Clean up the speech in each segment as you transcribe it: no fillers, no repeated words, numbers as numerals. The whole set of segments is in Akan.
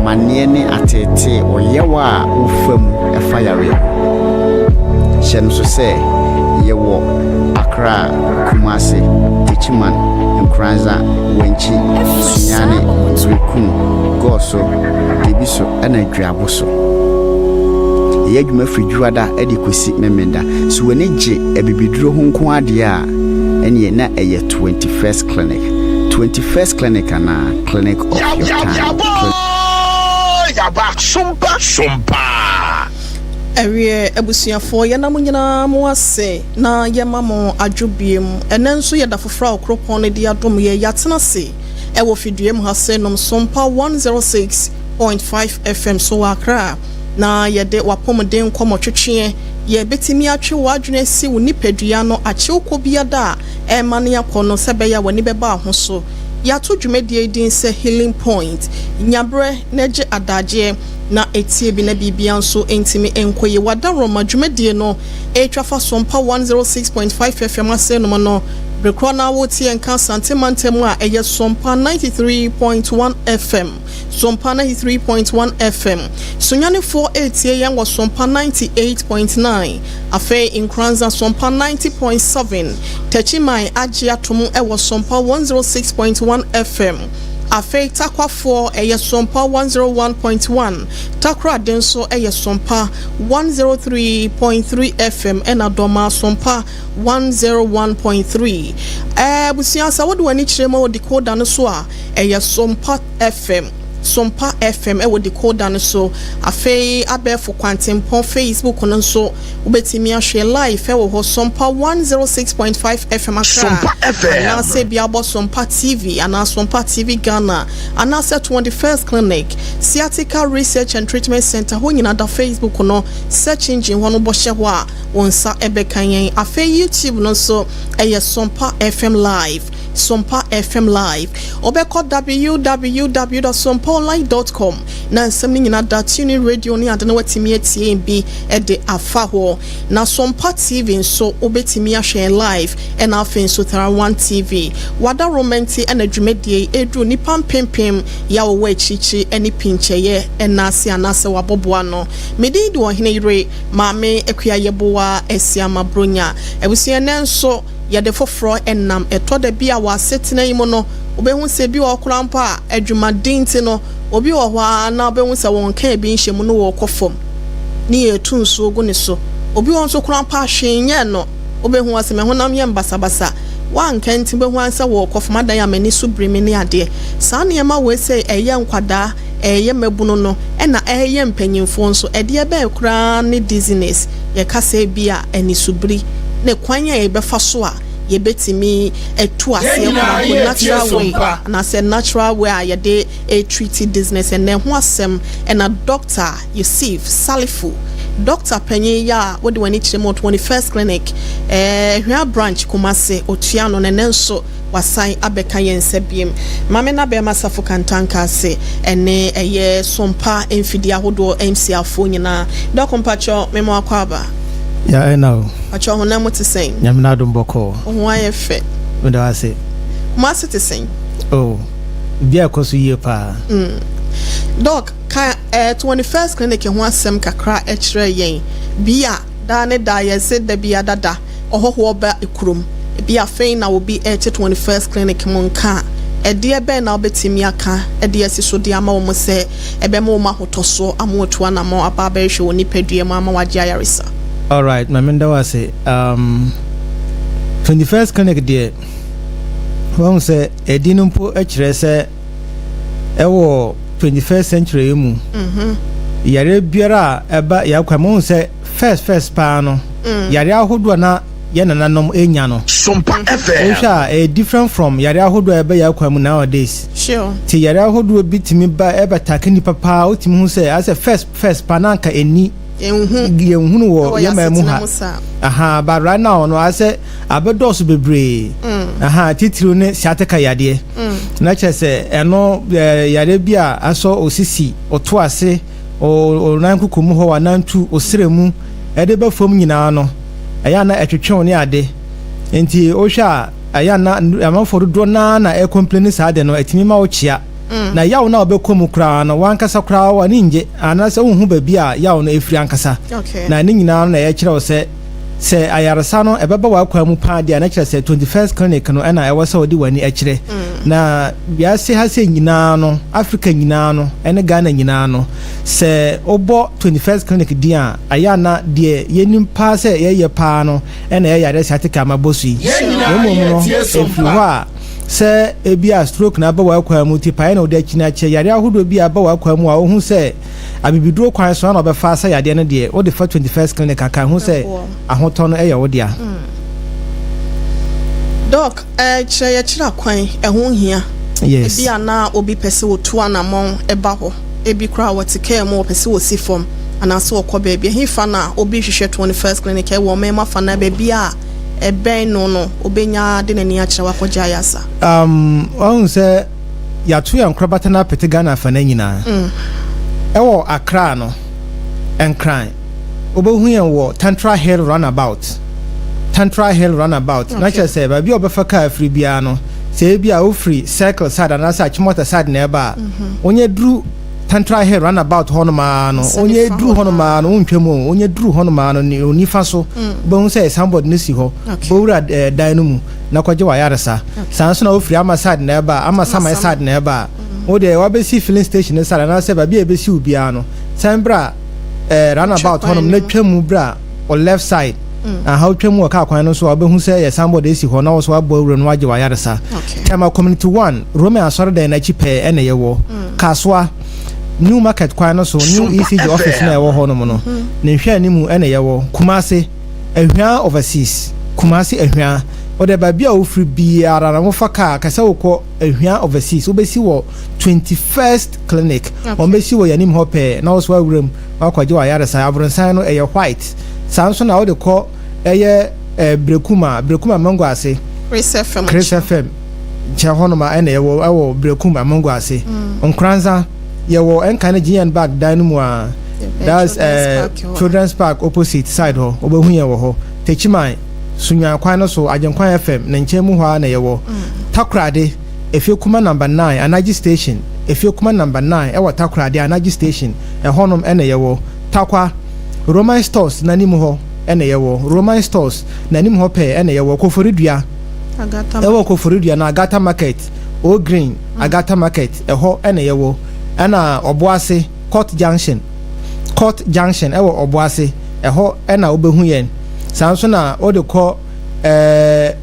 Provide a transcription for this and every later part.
Amanneɛ ne ateetee ɔyaw a wofa mu ɛfa yareɛ ho. Hyɛ no so sɛ yɛwɔ Accra, Kumasi, Techiman, Nkoranza, Wenchi, Sunyani, Berekum, Goaso, Debiso ɛna Juaboso. Yɛyɛ adwuma firi Dwoada de kɔsi Memenda. So w'ani gye abibiduro ho nko adeɛ a, ɛneɛ na ɛyɛ 21st Clinic. 21st Clinic anaa Clinic of your time. Yaba sompa sompa. Ɛwiɛ, abusuafoɔ, yɛnam nyinaa mo ase na yɛma mo adwo biem. Ɛnɛ nso yɛda foforɔ a ɔkoropɔn no de adom yɛ. Yɛatena ase ɛwɔ fidua mu ha sɛ nom Sompa 106.5 FM so wɔ Akra na yɛde wapɔmuden nkɔmmɔtwetweɛ. Yɛbɛtumi atwe w'adwene asi wo nipadua no akyewkɔ biada a ɛma ne akɔ no sɛ bɛyɛ a w'ani bɛba ho so. Yɛato dwumadie din sɛ Healing Point. Nyaberɛ na gye adagyeɛ na etie bi na biribia nso ntumi nkɔ yie. Wada Roma dwumadie no ɛtwa fa Sompa 106.5 FM ase nom no berekorɔ na wotie nka Asante mantam a ɛyɛ Sompa 93.1 FM, Sompa 93.1 FM. Sunyanefoɔ ɛretie yɛn wɔ Sompa 98.9. Afei Nkoranza, Sompa 90.7. Tɛkyiman agye atom ɛwɔ Sompa 106.1 FM. Afei Takwafoɔ, ɛyɛ Sompa 101.1. Takoradi nso ɛyɛ Sompa 103.3 FM, ɛna Dɔma, Sompa 101.3. Abusua, sɛ wode w'ani kyerɛ mu wɔ decoder no so a, ɛyɛ Sompa FM, Sompa FM ɛwɔ decoder no so. Afei abɛɛfo kwantempɔn Facebook no nso, wobɛtumi ahwɛ live ɛwɔ hɔ, Sompa 106.5 FM Akra. Sompa FM. Anaasɛ bi abɔ Sompa TV anaa Sompa TV Ghana anaasɛ 21st Clinic Sciatica Research and Treatment Center hɔ nyinaa da Facebook no search engine hɔ no, bɔhyɛ hɔ a, wɔn nsa ɛbɛka yɛn. Afei YouTube no nso ɛyɛ Sompa FM Live, Sompa FM Live. Ɔbɛkɔ www.sompaonline.com na nsɛm no nyinaa da. Tuning radio ne ade no, watumi atie bi de afa hɔ. Na Sompa TV nso, wobɛtumi ahwɛ live, ɛna afei nso Tara One TV. Wada romanti ɛna dwumadie ɛduru nipa mpempem yɛ a wɔwɔ akyirikyiri ne pinkyɛeɛ ɛna ase anaasɛ wabɔboa no. Medin de Ɔhene Yere Maame Akua Yɛboa Asiama Bronya. Abusua, nɛ nso yɛde foforɔ ɛnam. Ɛtɔ da bi a wɔ asetena yi mu no, wobɛhu sɛ bi wɔ koraa mpo a adwumaden ti no, obi wɔ hɔ a na wobɛhu sɛ wɔn ka bi nhyɛ mu no, wɔrekɔ fam ne yɛtu nsuo gu ne so. Obi wɔ nso koraa mpo a hwee nyɛ no, wobɛhu asɛ mɛ honam yɛ mbasabasa wanka nti, wobɛhu ansɛ wɔrekɔ fam adan a m'ani so biri me ne adeɛ. Saa nneɛma wei sɛ ɛyɛ nkwadaa, ɛyɛ mmabunu no, ɛna ɛyɛ mpanyinfoɔ nso. Ɛdeɛ bɛyɛ koraa ne dizziness yɛka sɛ bi a anisobiri ne kwan a yɛbɛfa so a yɛbɛtumi atu aseɛ koraa mpo, natural way anaasɛ natural way a yɛde treat dizziness. Ɛnɛ ho asɛm ɛna Doctor Yusuf Salifu, doctor panyin yi a wode w'ani kyerɛ mu 21st Clinic, Hwea branch, Kumase, otua no. Nɛnɛ nso wasan abɛka yɛn nsa biem. Maame na bɛrima Safo Kantanka ase ɛne ɛyɛ Sompa mfidie ahodoɔ MC afoɔ nyinaa. Doc, mpakyɛ, mema wakɔ aba. Ya, ɛna o. Pakyɛ, honam mu te sɛn? Nyame no adom, bɔkɔɔ. Wo ho ayɛ fɛ. Meda wo ase. Kumase te sɛn? Oh, bia ɛkɔ so yie paa. Doc, ka 21st Clinic ho asɛm kakra kyerɛ yɛn. Bia daa ne daa yɛsɛ da bia dada ɔhɔhoɔ ba kurom ebi, afei na obi ɛte 21st Clinic mu nka a, ɛdeɛ bɛn na wobɛtumi aka ɛde asi so de ama wɔn sɛ ɛbɛma wɔn ahotɔsoɔ ama wɔtu anammɔ aba abɛhwɛ wɔn nipadua mu ama wɔagye ayaresa? Alright, ma menda wo ase. 21st Clinic deɛ, wahu sɛ ɛdi no mpo kyerɛ sɛ ɛwɔ 21st century yi mu, yare biara a ɛba yɛakwa mu sɛ first paa no, yare ahodoɔ a na yɛ nananom ɛnya no, Sompa FM. wohwɛ a, ɛyɛ different from yare ahodoɔ a ɛbɛ yɛakwa mu nowadays. Nti yare ahodoɔ bi tumi ba ɛbɛtake nipa paa, wotumi hu sɛ asɛ first paa na anka ɛni yɛnhu yɛnhunu wɔ ɛwɔ yɛman mu yɛasetena ha mu saa. Aha, but right now no, asɛ abɛdɔɔso bebree. Aha, titiriw ne sciatica yadeɛ na kyerɛ sɛ ɛno yadeɛ bi a asɔ osisi, ɔto ase, ɔnan koko mu hɔ, wanantu osrɛ mu ɛde bɛ fam nyinaa no, ɛyɛ ana ɛtwetwew ne ade. Nti wohwɛ a, ɛyɛ ana amanfoɔ dodoɔ naa na ɛcomplain saa de no, ɛtumi ma wo kyea. Na yaw no a wobɛkɔ mu koraa no, w'ankasa koraa w'ani nnye anaasɛ wonhu baabi a yaw no firi ankasa. Na ne nyinaa no na yɛkyerɛ wo sɛ, sɛ ayaresa no ɛbɛba w'akwan mu paa deɛ a, na kyerɛ sɛ 21st Clinic no na ɛwɔ sɛ wode w'ani kyerɛ. Na wiase ha sɛ nyinaa no, Africa nyinaa no, ne Ghana nyinaa no, sɛ wobɔ 21st Clinic din a, ayɛ a na deɛ yɛnim paa sɛ yɛyɛ paa no na ɛyɛ yareɛ sciatica a mabɔ so yi. Na mmom no, ɛfiri hɔ a, sɛ ebia stroke na aba w'akwan mu, tipaeɛ na wode akyini akyɛ, yareɛ ahodoɔ bi a aba w'akwan mu a wohu sɛ abibiduro kwan so na wɔbɛfa asa yadeɛ no deɛ, wode fa 21st Clinic a, ka ho sɛ ahotɔ no yɛ wo dea. Doc, eh, kyerɛ yɛkyerɛ akwan, ɛho hia. Yes. Ebia na obi pɛ sɛ otu anamɔn ba hɔ, ebi koraa wɔte kaa mu wɔpɛ sɛ wɔsi fam anaasɛ wɔkɔ baabi. Ɛhefa na obi rehwehwɛ 21st Clinic ɛwɔ ɔman mu afa anaa baabi a ɛbɛn no no, obenya de n'ani akyerɛ hɔ akɔgye ayarsa? Um, wahu sɛ yɛato yɛn nkorabata no apete Ghana afanan nyinaa. Ɛwɔ Accra no, Nkran, wobɛhu yɛn wɔ Tantra Hill Runabout. Tantra Hill Runabout. Na kyerɛ sɛ baabi a wɔbɛfa kaa afiri biara no, sɛ ebi a wofiri Circle side anaasɛ Achimota side na ɛba a, wonyɛ duru Tantra Hill Runabout hɔnom ara no, wonyɛ duru hɔnom ara no, wontwa mu o, wonyɛ duru hɔnom ara no, ne onifa so, wobɛhu sɛ signboard no si hɔ. Bɔwura dan no mu na kɔgye w'ayaresa. Saa nso na wofiri Ama side na ɛba a, Ama Saman side na ɛba a, wo deɛ wabɛsi filling station no side anaasɛ baabi a ɛbɛsi wo biara no, san bra eh, runabout hɔnom na twa mu bra wo left side. Aha wotwa mu wɔ kaa kwan no so a wobɛhu sɛ yɛ signboard esi hɔ na wo so abɔ awura no wagye w'ayaresa. Tema Community 1, Roman asɔredan no akyi pɛɛ ɛna yɛwɔ. Kasoa, New Market kwan no so, New ECG office na ɛwɔ hɔnom no, ne nhwɛanimu ɛna yɛwɔ. Kumase, Ahuaa Overseas, Kumasi Ahuaa, wode baabi a wofiri biara na wofa kaa ka sɛ wokɔ Ahuaa Overseas, wobɛsi wɔ 21st Clinic, wɔn bɛsi wɔ yɛn anim hɔ pɛɛ na wo so awura mu wakɔgye w'ayaresa. Abronsan no ɛyɛ white. Saa nso na wode kɔ ɛyɛ eh, Berekum a, Berekum Amango ase, Chris FM Chris FM nkyɛn hɔnom a ɛna ɛwɔ ɛwɔ Berekum Amango ase. Nkoranza yɛwɔ ɛnka ne GN Bank dan no mu a that's Children's Park opposite side hɔ wobɛhu yɛn wɔ hɔ. Techiman Sunyan kwan no so Agyenkwa FM ne nkyɛn mu hɔ ara na yɛwɔ. Takoradi Efie Kuma number 9 Anaji Station Efie Kuma number 9 ɛwɔ Takoradi Anaji Station ɛhɔnom ɛna yɛwɔ. Tarkwa Roman Stores n'anim hɔ ɛna yɛwɔ. Roman Stores n'anim hɔ pɛɛ ɛna yɛwɔ. Koforidua ɛwɔ Koforidua na Agata Market O Green Agata Market ɛhɔ ɛna yɛwɔ. Ɛna Ɔboase Court Junction Court Junction ɛwɔ Ɔboase ɛhɔ ɛna wobɛhu yɛn. Saa nso na wode kɔ ɛɛ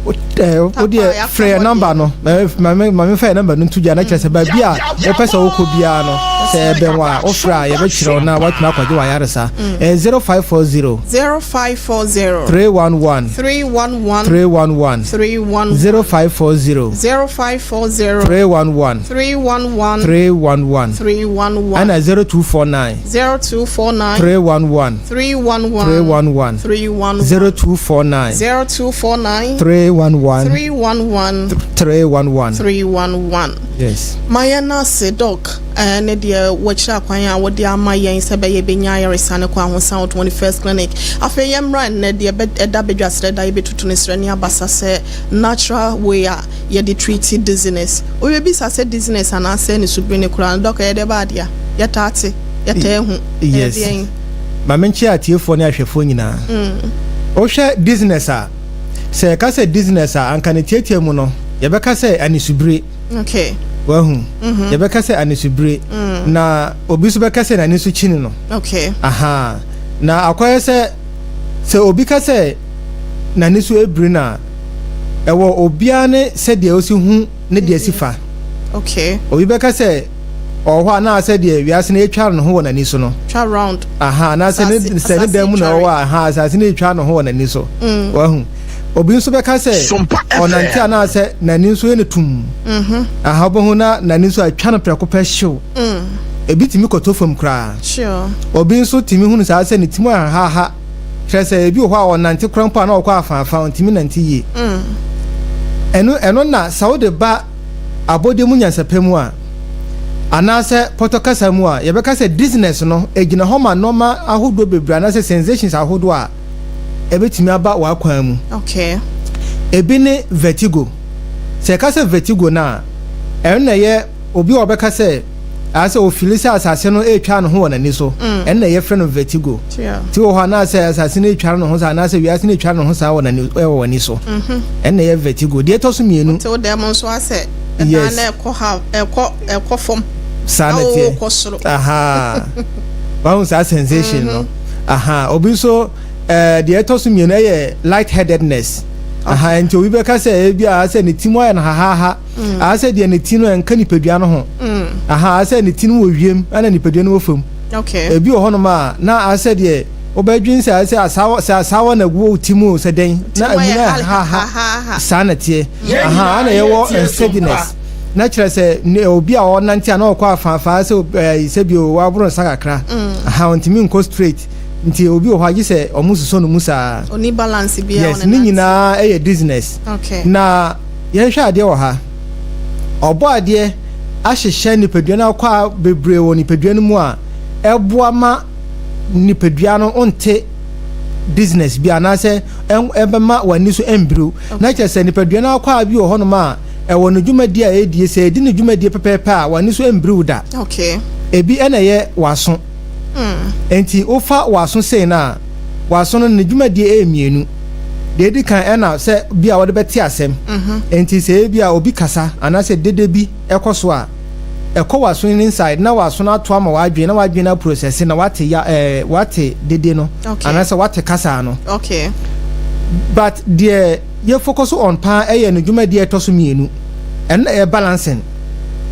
wodeɛ frɛ yɛn namba no, maame maame fa yɛn namba no nto dwa na kyerɛ sɛ baabi a wopɛ sɛ wokɔ biara no sɛ ɛbɛn wɔ a wofrɛ a yɛbɛkyerɛ wo na woatumi akɔgye w'ayaresa. Ɛyɛ 0540 0540 311 311 311 311 0540 0540 311 311 311 311 ɛna 0249 0249 311 311 311 311 0249 0249 311 311 311 311. Yes. Ma yɛn ase Doc, ne deɛ wɔakyerɛ akwan a wɔde ama yɛn sɛ bɛyɛ bɛnya ayaresa no kɔ Ahosan wɔ 21st Clinic. Afei yɛmmra nnɛ deɛ ɛda badwa serɛ da yɛbɛtutu no serɛ ne abasa sɛ natural way a yɛde treat dizziness. Obi bɛbisa sɛ dizziness anaasɛ ne subiri no koraa no Doc ɛyɛ dɛ ba adeɛ a yɛtaa te, yɛtaa hu, ɛyɛ Yes. deɛn? Ma menkyea atiefoɔ ne ahwɛfoɔ nyinaa. Wohwɛ dizziness a, sɛ yɛka sɛ dizziness a, anka ne tiatia mu no, yɛbɛka sɛ anisubire. Okay. Wahu? Yɛbɛka sɛ anisubire. Na obi nso bɛka sɛ n'ani so kyini no. Okay. Aha. Na akɔyɛ sɛ, sɛ obi ka sɛ n'ani so ebiri no a, ɛwɔ obiara ne sɛdeɛ osi hu ne deɛ si fa. Okay. Obi bɛka sɛ ɔwɔ hɔ anaasɛ deɛ wiase no atwa ne ho wɔ n'ani so no. Twa round. Aha, anaasɛ ne sɛ ne dan mu na ɔwɔ a, aha, asase no atwa ne ho wɔ n'ani so. Wahu. Obi nso bɛka sɛ ɔnante anaasɛ n'ani nso yɛ no tum. Aha, wobɛhu na n'ani nso atwa no prɛko pɛ hyew. Ebi tumi kɔtɔ fam koraa. Sure. Obi nso tumi hunu saa sɛ ne ti mu ahaha. Kyerɛ sɛ ebi wɔ hɔ a ɔnante koraa mpo a na ɔkɔ afaafa, ɔntumi nante yie. Ɛno ɛno na sɛ wode ba abɔdeɛ mu nyansapɛ mu a, anaasɛ pɔtɔ kasa mu a, yɛbɛka sɛ dizziness no, ɛgyina hɔ ma nnoɔma ahodoɔ bebree anaasɛ sensations ahodoɔ a ɛbɛtumi aba w'akwan mu. Okay. Ebi ne vertigo. Sɛ yɛka sɛ vertigo no a, ɛno na ɛyɛ. Obi a ɔbɛka sɛ asɛ ofeel sɛ asase no ɛretwa ne ho wɔ n'ani so, ɛno na yɛfrɛ no vertigo. Ti wɔ hɔ anaasɛ asase no ɛretwa ne ho saa anaasɛ wiase no ɛretwa ne ho saa wɔ n'ani, ɛwɔ w'ani so, ɛno na ɛyɛ vertigo. Deɛ ɛtɔ so mmienu, Te wo dɛm nso asɛ ɛdan na ɛkɔ ha, ɛkɔ fam. Saa na na wɔwɔ ɛteɛ. Kɔ soro. Aha, wahu saa sensation no. Aha, obi nso deɛ ɛtɔ so mmienu ɛyɛ light headedness. Aha, nti obi bɛka sɛ ebi a sɛ ne ti mu ayɛ no hahaha, aha, sɛ deɛ ne ti no ɛnka nipadua no ho. Aha, sɛ ne ti no wɔ wiem ɛna nipadua no wɔ fam. Ebi wɔ hɔnom a na asɛ deɛ wobɛdwen sɛ asawa na gu wɔ ti mu sɛ dɛn na Ti mu emu ayɛ no ayɛ haha. Hahaha. Saa na teɛ. Yɛn Aha, nyinaa ana yɛwɔ yɛtie unsteadiness na kyerɛ sɛ ne obi a ɔnante a na ɔkɔ afaafaa sɛ sɛ bio waboro nsa kakra. Aha, ɔntumi nkɔ straight, nti obi wɔ hɔ agye sɛ ɔmo sosɔ no mu saa. Oni balance biara. Yes, ne nyinaa ɛyɛ dizziness. Na yɛnhwɛ adeɛ wɔ ha. Ɔbɔ adeɛ ahyehyɛ nipadua no akɔ a bebree wɔ nipadua no mu a ɛboa ma nipadua no nte dizziness bi anaasɛ ɛbɛma w'ani so ɛmbiriw. Na kyerɛ sɛ nipadua no akɔ a bi wɔ hɔnom a ɛwɔ ne dwumadi a ɛdie, sɛ ɛdi ne dwumadie pɛpɛɛpɛ a, w'ani so ɛmbiriw da. Ebi ɛna ɛyɛ w'aso. Nti wofa w'aso sei no a, w'aso no ne dwumadie ɛyɛ mmienu. Deɛ ɛdi kan ɛna sɛ bi a wɔde bɛte asɛm. Nti sɛ ebi a obi kasa anaasɛ dede bi ɛkɔ so a, ɛkɔ w'aso no inside na w'aso no ato ama w'adwene na w'adwene no aprocess na wate ya wate dede no anaasɛ wate kasa no. But deɛ yɛ focus on paa ɛyɛ ne dwumadie a ɛtɔ so mmienu, ɛno na ɛyɛ balancing.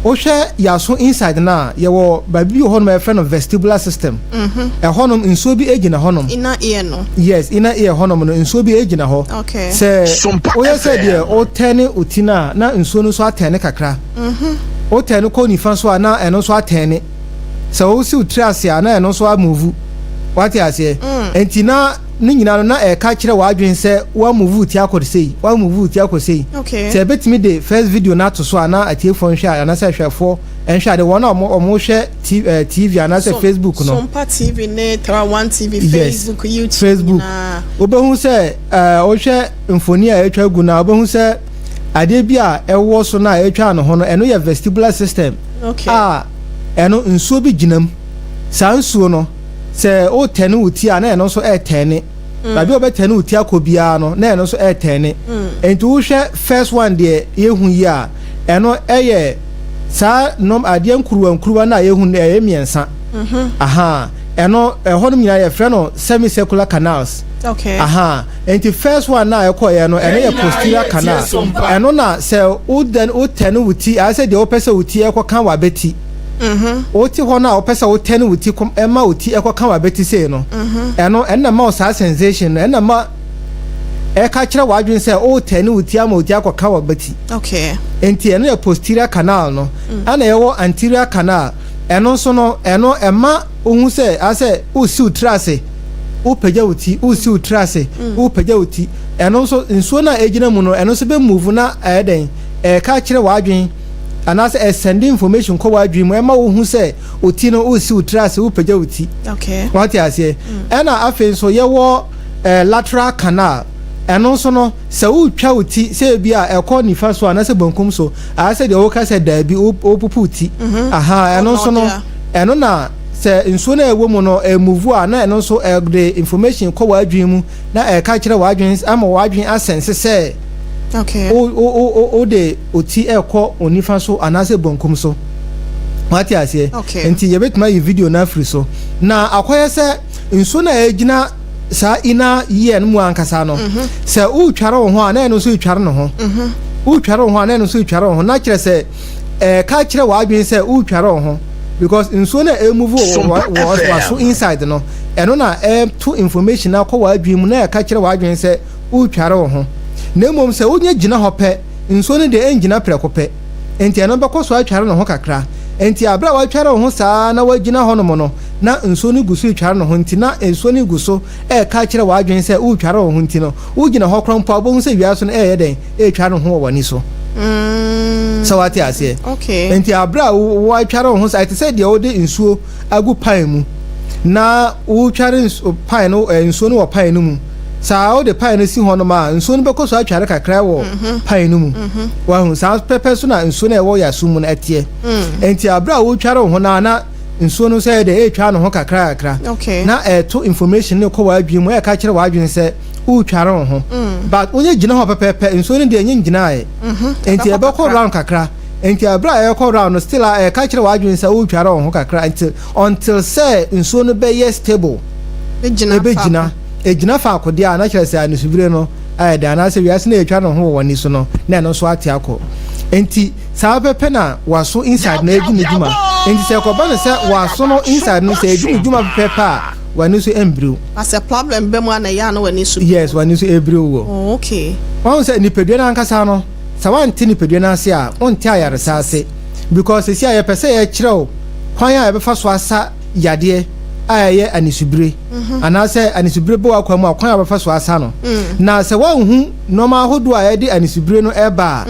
Wohwɛ yɛaso inside no a, yɛwɔ baabi bi wɔ hɔnom a yɛfrɛ no vestibular system. Ɛhɔnom nsuo bi gyina hɔnom. Inner ear no. Yes, inner ear hɔnom no nsuo bi gyina hɔ. Sɛ Sompa woyɛ sɛ FM. Deɛ wotɛne wo ti no a, na nsuo no nso atɛne kakra. Wotɛne kɔ nifa so a, na ɛno nso atɛne. Sɛ wosi wo tiri ase a, na ɛno nso amove. Wate aseɛ? Nti na ne nyinaa no na ɛka kyerɛ w'adwene sɛ woamove wo ti akɔ sei, woamove wo ti akɔ sei. Sɛ ɛbɛtumi de first video no ato so a, na atiefoɔ nhwɛ a anaasɛ ahwɛfoɔ nhwɛ ade, wɔn a ɔmo hwɛ TV anaasɛ Facebook no. Sompa TV ne Tra One TV, Facebook, YouTube Facebook. Nyinaa. Wobɛhu sɛ wohwɛ mfoni a ɛtwa gu no a, wobɛhu sɛ adeɛ bi a ɛwɔ so no a ɛtwa ne ho no, ɛno yɛ vestibular system a ɛno nsuo bi gyina mu. Saa nsuo no, sɛ wotɛne wo ti a, na ɛno nso ɛɛtɛne. Baabi a wobɛtɛne wo ti akɔ biara no, na ɛno nso ɛɛtɛne. Nti wohwɛ first one deɛ yɛhu yi a, ɛno ɛyɛ saa nom adeɛ nkuruwa nkuruwa no a yɛhu no, ɛyɛ mmiɛnsa. Aha, ɛno ɛhɔ nom nyinaa yɛfrɛ no semicircular canals. Aha, nti first one na ɛkɔyɛ no, ɛno yɛ posterior canal. Ɛno na sɛ wodɛn wotɛne wo ti ayɛ sɛ deɛ wopɛ sɛ wo ti ɛkɔka w'abɛti, wote hɔ no a wopɛ sɛ wotɛne wo ti kɔm ɛma wo ti ɛkɔka w'abɛti sei no, ɛno na ma wo saa sensation no. Ɛno na ma ɛka kyerɛ w'adwene sɛ wotɛne wo ti ama wo ti akɔka w'abɛti. Nti ɛno yɛ posterior canal no. Ɛna yɛwɔ anterior canal. Ɛno nso no, ɛno ɛma wohu sɛ asɛ wosi wo tiri ase, wopagya wo ti, wosi wo tiri ase, wopagya wo ti. Ɛno nso nsuo no a ɛgyina mu no, ɛno nso bɛ move na ɛyɛ dɛn, ɛka kyerɛ w'adwene anaasɛ ɛsend information kɔ w'adwene mu ɛma wohu sɛ wo ti no, wosi wo tiri ase, wopagya wo ti. Wate aseɛ? Ɛna afei nso yɛwɔ lateral canal. Ɛno nso no, sɛ wotwa wo ti sɛ ebi a ɛkɔ nifa so anaasɛ bonkum so, ayɛ sɛ deɛ woka sɛ daabi, wopopo wo ti. Aha, ɛno nso no, ɛno na sɛ nsuo no a ɛwɔ mu no ɛmove a, na ɛno nso ɛde information kɔ w'adwene mu na ɛka kyerɛ w'adwene ama w'adwene asense sɛ wo wo wo wode oti ɛkɔ onifa so anaasɛ bonkum so. Wate aseɛ? Nti yɛbɛtumi ayi video no afiri so na akɔyɛ sɛ nsuo no a ɛgyina saa inner ear no mu ankasa no, sɛ wotware wo ho a, na ɛno nso retware ne ho. Wotware wo ho a, na ɛno nso retware wo ho, na kyerɛ sɛ ɛka kyerɛ w'adwene sɛ wotware wo ho, because nsuo no a ɛmove wɔ Sompa wɔ w'aso FM. inside no, ɛno na ɛto information akɔ w'adwene mu na ɛka kyerɛ w'adwene sɛ wotware wo ho. Na mmom sɛ wonya gyina hɔ pɛ, nsuo no deɛ ɛngyina prɛko pɛ, nti ɛno bɛkɔ so atware ne ho kakra. Nti abere a watware wo ho saa na wagyina hɔnom no, na nsuo no gu so retware ne ho, nti na nsuo no gu so ɛreka kyerɛ w'adwene sɛ woretware wo ho. Nti no wogyina hɔ koraa mpo a, wobɛhu sɛ wiase no ɛreyɛ dɛn, ɛretware ne ho wɔ w'ani so. Sɛ wate aseɛ? Nti abere a woatware wo ho saa, ɛte sɛ deɛ wode nsuo agu pan mu na wotware nsu pan no, nsuo no wɔ pan no mu. Saa wode pan no si hɔnom a, nsuo no bɛkɔ so atware kakra wɔ pan no mu. Wahu? Saa pɛpɛ so na nsuo no a ɛwɔ yɛaso mu no ɛteɛ. Nti abere a wotware wo ho no a, na nsuo no nso ɛyɛ dɛ ɛretwa ne ho kakra kakra. Na ɛto information no kɔ w'adwene mu, ɛreka kyerɛ w'adwene sɛ woretware wo ho. But wonyɛ gyina hɔ pɛpɛɛpɛ, nsuo no deɛ ɛnyɛ ngyinaeɛ. Nti ɛbɛkɔ round kakra. Nti abere a ɛrekɔ round no, still a ɛreka kyerɛ w'adwene sɛ woretware wo ho kakra nti until sɛ nsuo no bɛyɛ stable. Ɛbɛgyina. Ɛgyina faako deɛ a, na kyerɛ sɛ anisubire no ayɛ dɛn, anaasɛ wiase no a ɛretwa ne ho wɔ w'ani so no, na ɛno nso ate akɔ. Enti saa pɛpɛ na w'aso inside no ɛredi ne dwuma. Enti sɛ ɛkɔba no sɛ w'aso no inside no, sɛ ɛredi ne dwuma pɛpɛɛpɛ a, w'ani so ɛmbiriw. Na sɛ problem ba mu a na ɛyɛ a na w'ani so biriw. Yes, w'ani so ɛbiriw wɔ. Oh, okay. Wahu sɛ nipadua no ankasa no, sɛ woante nipadua no ase a, wonte ayaresa ase. Because seesei a yɛpɛ sɛ yɛkyerɛ wo kwan a yɛbɛfa so asa yadeɛ a ɛyɛ anisubire anaasɛ anisubire bɔ w'akwan mu a kwan a wɔbɛfa so asa no. Na sɛ woanhu nneɛma ahodoɔ a ɛde anisubire no ɛba a,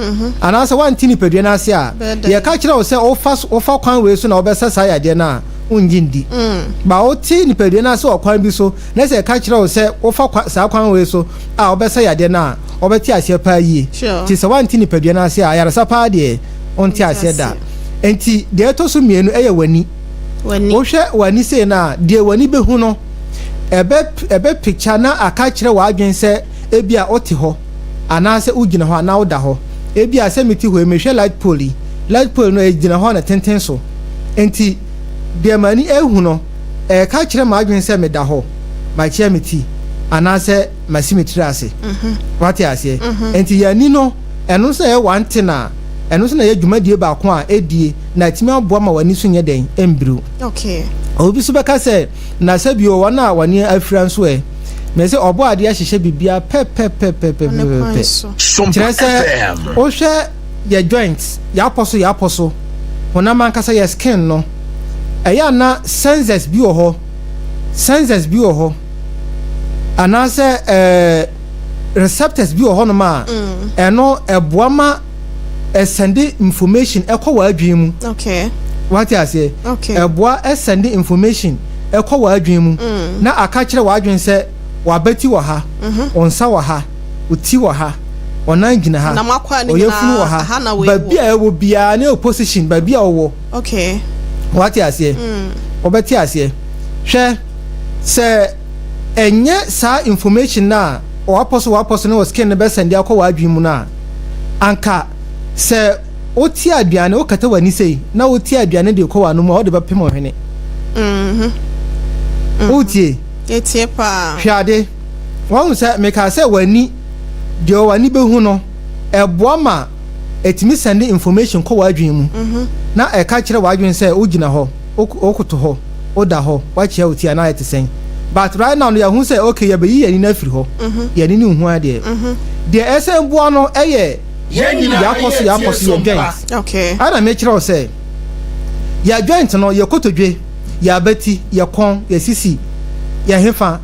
anaasɛ woante nipadua no ase a, yɛka kyerɛ wo sɛ wofa wofa kwan wei so na wobɛsa saa yadeɛ no a, wongye ndi. Ba wote nipadua no ase wɔ kwan bi so na sɛ yɛka kyerɛ wo sɛ wofa saa kwan wei so a wobɛsa yadeɛ no a, wobɛte aseɛ paa yie. Nti sɛ woante nipadua no ase a, ayaresa paa deɛ wonte aseɛ da. Nti deɛ ɛtɔ so mmienu ɛyɛ w'ani. Wohwɛ w'ani sei no a, deɛ w'ani bɛhu no, ɛbɛ ɛbɛ picture na aka akyerɛ w'adwene sɛ ebia wote hɔ anaasɛ wogyina hɔ anaa woda hɔ. Ebia sɛ mete hɔ yi, mehwɛ light pole yi. Light pole no, ɛgyina hɔ na tenten so. Nti deɛ m'ani ahu no, ɛreka kyerɛ m'adwene sɛ meda hɔ, makyea me ti, anaasɛ masi me tiri ase. Wate aseɛ? Nti yɛn ani no, ɛno nso na ɛyɛ one thing a, ɛno nso na ɛyɛ dwumadie baako a ɛdie. Na atumi aboa ma w'ani so nyɛ dɛn? Ɛmbiriw. Okay. Obi nso bɛka sɛ, na sɛ bio wɔn a wɔn ani afira nso ɛ? Mese Ɔbɔadeɛ ahyehyɛ biribiara pɛpɛpɛpɛpɛpɛ. Kyerɛ sɛ, wohwɛ yɛ joint, yɛapɔ so yɛapɔ so, honam ankasa yɛ skin no, ɛyɛ a na sensors bi wɔ hɔ, sensors bi wɔ hɔ, anaasɛ ɛɛ receptors bi wɔ hɔnom a, ɛno ɛboa ma ɛsɛnde information ɛkɔ w'adwene mu. Okay. Wate aseɛ? Okay. Ɛboa ɛsɛnde information ɛkɔ w'adwene mu mm. na aka kyerɛ w'adwene sɛ w'abati wɔ ha, mm-hmm. wo nsa wɔ ha, wo ti wɔ ha, ɔnan gyina ha, ɔyɛfunu wɔ ha, baabi a ɛwɔ biara ne position baabi a ɔwɔ. Okay. Wate aseɛ? Mm. Wɔbɛte aseɛ. Hwɛ sɛ ɛnyɛ saa information no a wapɔ so wapɔ so ne wɔ skin no bɛsɛnde akɔ w'adwene mu no a, anka sɛ wote aduane, wokata w'ani sei na wote aduane de kɔ w'ano mu a, wode bɛpem ɔhwene. Mm-hmm. Mm. Wotie? Etie paa. Hwɛ ade. Wɔn sɛ mekaa sɛ w'ani, deɛ w'ani bɛhu no, ɛboa ma ɛtumi sɛnde information kɔ w'adwene mu mm-hmm. na ɛka kyerɛ w'adwene sɛ wogyina hɔ, wokoto hɔ, woda hɔ, woakyea wo ti anaa ɛte sɛn. But right now no yɛahu sɛ okay yɛbɛyi yɛn ani no afiri hɔ, yɛn ani no nhu adeɛ. Deɛ ɛsɛn boa no yɛ yɛakɔ so yɛakɔ so yɛ joint. Ɛna mekyerɛ wo sɛ yɛ joint no yɛ kotodwe, yɛ abati, yɛ kɔn, yɛ sisi, yɛ hefa,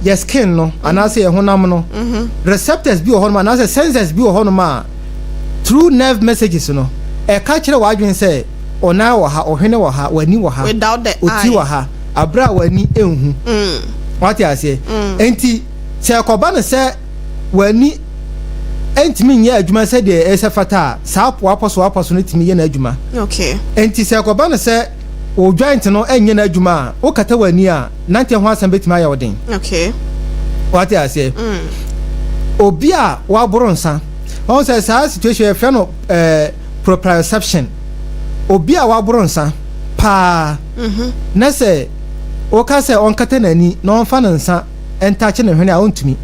yɛ skin no anaasɛ yɛ honam no receptors bi wɔ hɔnom anaasɛ sensors bi wɔ hɔnom a through nerve messages no ɛka kyerɛ w'adwene sɛ Ɔnan wɔ ha, ɔhwene wɔ ha, w'ani wɔ ha, oti wɔ ha, abere a w'ani nhu. Mm. Wate aseɛ? Mm. Enti sɛ ɛkɔba no sɛ w'ani ntumi nyɛ adwuma sɛdeɛ ɛsɛ fata a, saa wapɔ so wapɔ so no tumi yɛ n'adwuma. Okay. Enti sɛ ɛkɔba no sɛ wo joint no nyɛ n'adwuma a, wokata w'ani a, nanteɛ ho asɛm bɛtumi ayɛ wo den. Okay. Wate aseɛ? Mm. Obi a waboro nsa, wɔn sɛ saa situation yɛfrɛ no ɛɛ eh, proprioception, obi a waboro nsa paa na sɛ woka sɛ ɔnkata n'ani na ɔmfa ne nsa ntakye ne hwene a ɔntumi.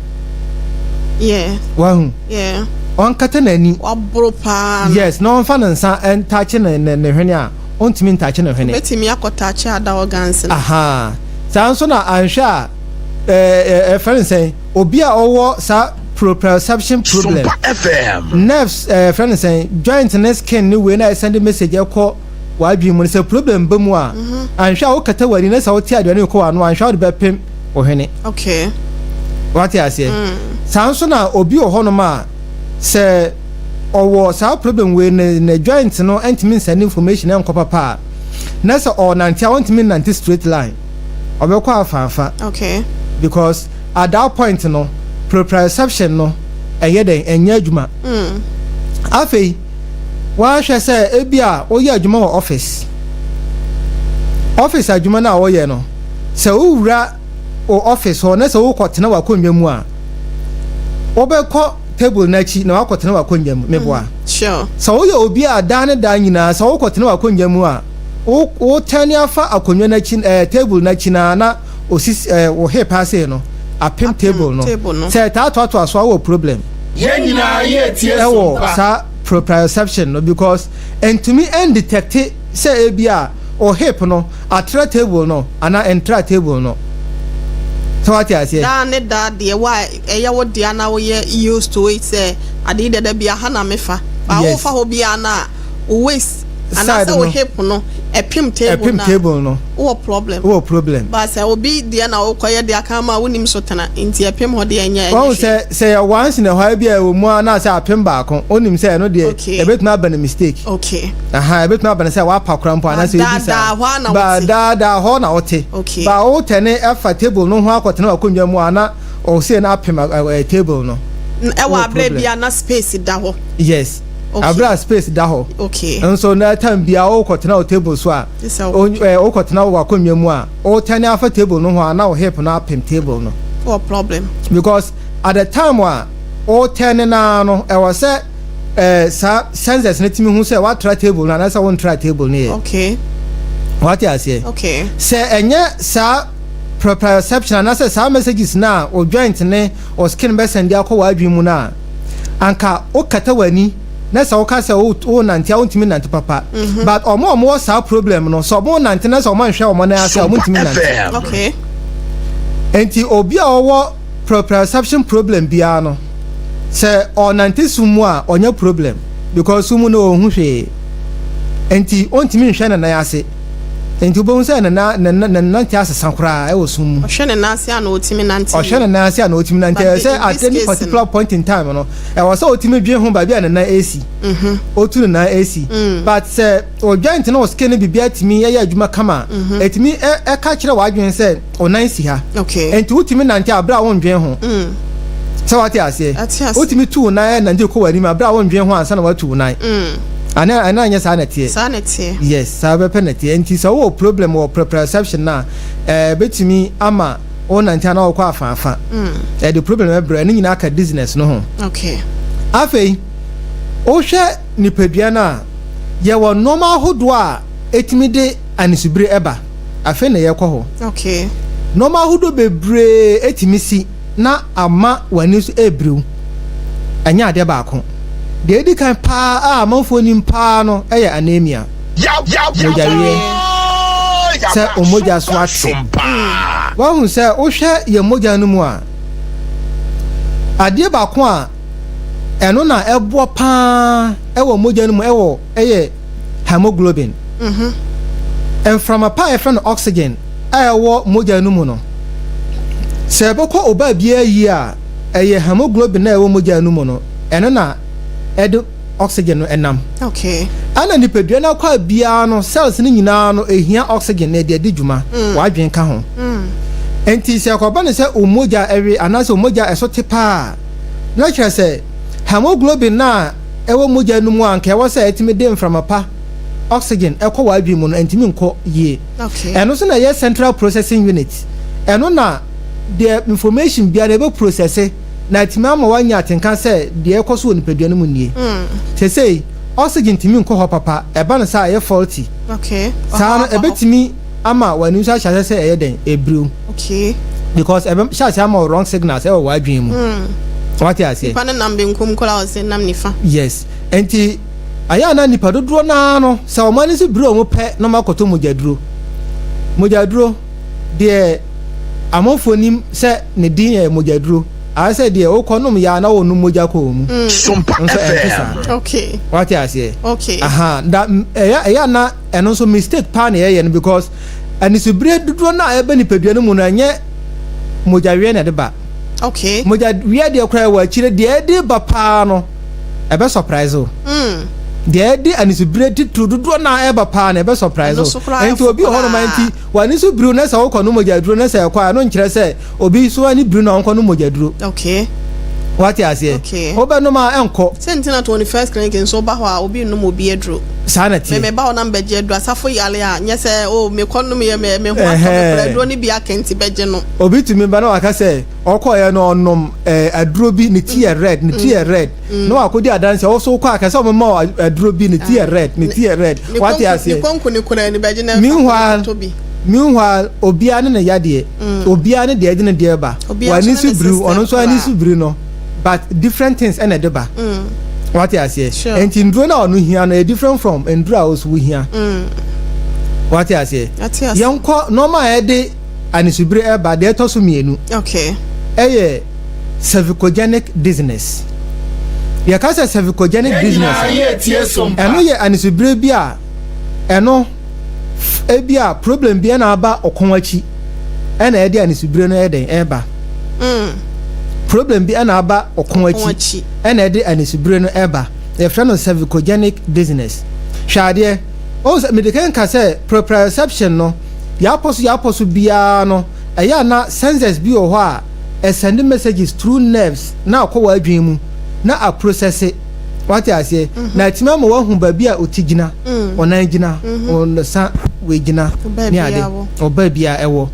Yeah. Wahu? Yeah. Ɔnkata n'ani. Waboro paa. Yes, na ɔmfa ne nsa ntakye ne ne ne hwene a ɔntumi ntakye ne hwene. Obetumi akɔtakye ada organs no. Aha. Saa nso na anhwɛ a ɛɛ ɛfrɛ ne sɛn obi a ɔwɔ saa proprioception problem. Sompa FM. Nerves ɛɛ eh, fɛn ne sɛn joint ne skin ne wei na ɛsɛnde message ɛkɔ w'adwene mu no sɛ problem ba mu a mhm. anhwɛ a wokata w'ani na sɛ wote aduane kɔ w'ano anhwɛ a wode bɛpem wo hwene. Okay. Wate aseɛ. Mm. Saa nso na obi wɔ hɔnom a sɛ ɔwɔ saa problem wei ne ne joint no ntumi nsɛnde information ɛnkɔ papa a na sɛ ɔnante a ɔntumi nnante straight line ɔbɛkɔ afaafa. Okay. Because at that point no. Proprioception no ɛyɛ dɛn? Ɛnyɛ adwuma. Afei woahwɛ sɛ ebi a woyɛ adwuma wɔ office. Office adwuma no a woyɛ no, sɛ wowura wo office hɔ na sɛ wokɔtena w'akonnwa mu a, wobɛkɔ table no akyi na wakɔtena w'akonnwa mu. Meboa? Sure. Sɛ woyɛ obi a daa ne daa nyinaa sɛ wokɔtena w'akonnwa mu a, wo wotɛne afa akonnwa no akyi, table no akyi na na osisi wo hip ase no apem table no. Table no. Sɛ ɛtaa toatoa so a, wowɔ problem. Yɛn nyinaa yɛretie Ɛwɔ Sompa. saa proprioception no because ɛntumi ɛndetecte sɛ ebi a wo hip no atra table no anaa ɛntra table no. Sɛ wate aseɛ? Daa ne daa deɛ wo a ɛyɛ wo dea na woyɛ used to it sɛ ade yi deɛ da biara ha na mefa. Ba wofa hɔ biara no a, wo waist Side anaasɛ wo no. hip no ɛpem table Ɛpem no a, table no. wowɔ problem. Wowɔ problem. But sɛ obi deɛ na wokɔyɛ deɛ aka ama a wonim so tena nti ɛpem hɔ deɛ ɛnyɛ Wahu hwee. sɛ yɛ once in a while bi a ɛwɔ mu a na sɛ apem baako, wonim sɛ ɛno deɛ ɛbɛtumi aba no mistake. Aha, ɛbɛtumi aba no sɛ wapa koraa mpo Ba anaasɛ daa ebi saa. daa hɔ a na Ba wote. daa daa hɔ na wote. Ba wotɛne ɛfa table no ho akɔtena w'akonnwa mu a na ɔsei no apem table no. Ɛwɔ Wowɔ aberɛ problem. bi a na space da hɔ. Yes. Aberɛ a space da hɔ. Nso na time biara wokɔtena wo table so a, wokɔtena w'akonnwa mu a, wotɛne afa table no ho a na wo hip no apem table no. Wowɔ problem. Because at the time a wotɛne no ara no, ɛwɔ sɛ saa sensors no tumi hu sɛ woatra table no anaasɛ wontra table no yɛ. Wate aseɛ? Sɛ ɛnyɛ saa proprioception anaasɛ saa messages no a wo joint ne wo skin bɛsɛnde akɔ w'adwene mu no a, anka wokata w'ani na sɛ woka sɛ wonante a wontumi nnante papa. But ɔmo a ɔmo wɔ saa problem no, sɛ ɔmo nante na sɛ ɔmo anhwɛ ɔmo nan ase a, ɔmo ntumi nnante. Nti obi a ɔwɔ proprioception problem biara no, sɛ ɔnante sum mu a, ɔnya problem because sum mu no ɔnhu hwee. Nti ɔntumi nhwɛ ne nan ase. Nti wobɛhu sɛ ne nan ne ne nante asesa koraa ɛwɔ sum mu. Ɔhwɛ ne nan ase a na ɔtumi nante Ɔhwɛ yie. ne nan ase a na ɔtumi nante. But Ɛyɛ sɛ in at this any case no. particular point in time no, ɛwɔ sɛ ɔtumi dwen ho baabi a ne nan ɛsi. Ɔtu ne nan ɛsi. But sɛ o joint ne o skin ne biribiara tumi ɛyɛ adwuma kama a, ɛtumi ɛka kyerɛ w'adwene sɛ o nan si ha. Nti wotumi nante a berɛ a wondwen ho. Sɛ wate aseɛ? Ate ase. Wotumi tu wo nan nante kɔ w'anim a berɛ a wondwen ho ansa na watu wo nan. Ana ana nyɛ saa na ɛteɛ? Saa na ɛteɛ. Yes, saa bɛpɛ na ɛteɛ. Nti sɛ wowɔ problem wɔ proprioception no a, ɛbɛtumi ama wo nante anaa wokɔ afaafa. Ɛde problem bɛbrɛ, ne nyinaa ka dizziness no ho. Afei, wohwɛ nipadua no a, yɛwɔ nneɛma ahodoɔ a ɛtumi de anisubire ɛba. Afei na yɛkɔ hɔ. Nneɛma ahodoɔ bebree ɛtumi si na ama w'ani so ɛrebiriw. Ɛnyɛ adeɛ baako. Deɛ ɛdi kan paa a amanfoɔ nim paa no yɛ anemia, mogyaweɛ, sɛ wo mogya so ate. Woahu sɛ wohwɛ yɛn mogya no mu a, adeɛ baako a ɛno na ɛboa paa wɔ mogya no mu ɛwɔ ɛyɛ hemoglobin. Mframa pa a yɛfrɛ no oxygen a ɛwɔ mogya no mu no, sɛ ɛbɛkɔ ɔbaa biara yie a, ɛyɛ hemoglobin a ɛwɔ mogya no mu no, ɛno na ɛde oxygen no nam. Ɛna nipadua no akwaa biara no, cells no nyinaa no, ehia oxygen na ɛde adi dwuma. W'adwene ka ho. Enti sɛ ɛkɔba no sɛ wo mogya ɛwe anaasɛ wo mogya ɛso te paa a, na kyerɛ sɛ hemoglobin no a ɛwɔ mogya no mu a anka ɛwɔ sɛ ɛtumi de mframa pa, oxygen, ɛkɔ w'adwene mu no, ɛntumi nkɔ yie. Ɛno nso na ɛyɛ central processing unit. Ɛno na deɛ information biara no ɛbɛ processe na atumi ama wanya atenka sɛ deɛ ɛkɔ so wɔ nipadua no mu nie. Sesei oxygen tumi nkɔ hɔ papa, ɛba no saa ɛyɛ faulty. Saa no ɛbɛtumi ama w'ani nso ahyɛ aseɛ sɛ ɛyɛ dɛn, ɛbiriw. Because ɛbɛ hyɛ aseɛ ama wo wrong signals ɛwɔ w'adwene mu. Wate aseɛ? Nipa no nam benkum koraa ɔse nam nifa. Yes. Nti ayɛ a na nipa dodoɔ no ara no sɛ wɔn ani so biri wɔn pɛ na wɔn akɔtɔ mogyaduro. Mogyaduro. Deɛ amanfoɔ nim sɛ ne din yɛ mogyaduro, ayɛ sɛ deɛ wokɔ nom yɛ a na wɔnom mogya kɔ wɔn mu. Sompa Nso ɛnte FM. saa. Wate aseɛ? Okay. Aha, da ɛyɛ ɛyɛ a na ɛno nso mistake paa na yɛyɛ no because anisubire dodoɔ no a ɛba nipadua no mu no ɛnyɛ mogyaweɛ na ɛde ba. Mogyaweɛ deɛ koraa ɛwɔ akyire, deɛ ɛde ba paa no ɛbɛ surprise wo. Deɛ ɛde anisobire titiriw dodoɔ no a ɛba paa na ɛbɛ surprise Ɛno wo. so koraa Nti ɛfo obi wɔ hɔnom a koraa. nti w'ani so biriw na sɛ wokɔ nom mogya duro na sɛ ɛkɔ a, ɛno nkyerɛ sɛ obi so ani biriw na ɔnkɔ nom mogya duro. Okay. Wate aseɛ? Okay. Wobɛnom a ɛnkɔ. Sɛ nti na 21st clinic nso woba hɔ a obi nnom obi aduro. Saa na Me ɛteɛ. meba hɔ na mebɛgye aduro. Asafo yare a, nyɛ sɛ oh mekɔ nom yɛ me me ho atɔ me koraa Ɛhɛɛ. aduro no bi aka nti bɛgye no. Obi tumi ba na waka sɛ ɔkɔeɛ no ɔnom eh, aduro bi ne ti yɛ red, ne ti yɛ red. Na wakɔdi adanseɛ, wo nso wokɔ a kɛ sɛ wɔmma wo aduro bi ne ti yɛ red, ne ti yɛ red. Ne Wate konko ne aseɛ? konko ne koraa ni bɛgye na ɛmfa kɔ na Meanwhile, kɔtɔ bi. meanwhile obiara ne ne yadeɛ, obiara ne deɛ ɛde ne deɛ ba. Obiara nso W'ani ne so ne biriw, ɔno system nso ani koraa. so biri no, but different things ɛna ɛde ba. Wate aseɛ? Sure. Nti nduro no a ɔno hia no ɛyɛ different from nduro a ɔso wohia. Wate aseɛ? Ate ase. Yɛnkɔ nneɛma a ɛde anisobire ɛba deɛ ɛtɔ so mmienu. Okay. Ɛyɛ cervicogenic dizziness. Yɛka sɛ cervicogenic Yɛn dizziness nyinaa a, yɛretie so mpa. ɛno yɛ anisobire bi a ɛno ebi a problem bi ɛna aba ɔkɔn akyi ɛna ɛde anisobire no ɛyɛ dɛn ɛreba. Problem bi ɛna aba ɔkɔn akyi ɛna ɛde anisobire no ɛreba. Yɛfrɛ no cervicogenic dizziness. Hwɛ adeɛ, wohu sɛ mede kan ka sɛ proprioception no, yɛapɔ so yɛapɔ so biara no, ɛyɛ a na sensors bi wɔ hɔ a ɛsɛnde messages through nerves na akɔ w'adwene mu na aprocesse. Wate aseɛ? Na atumi ama woahu baabi a ɔti gyina, ɔnan gyina, ɔnsa wei gyina, ne ade, ɔbaa bi a ɛwɔ.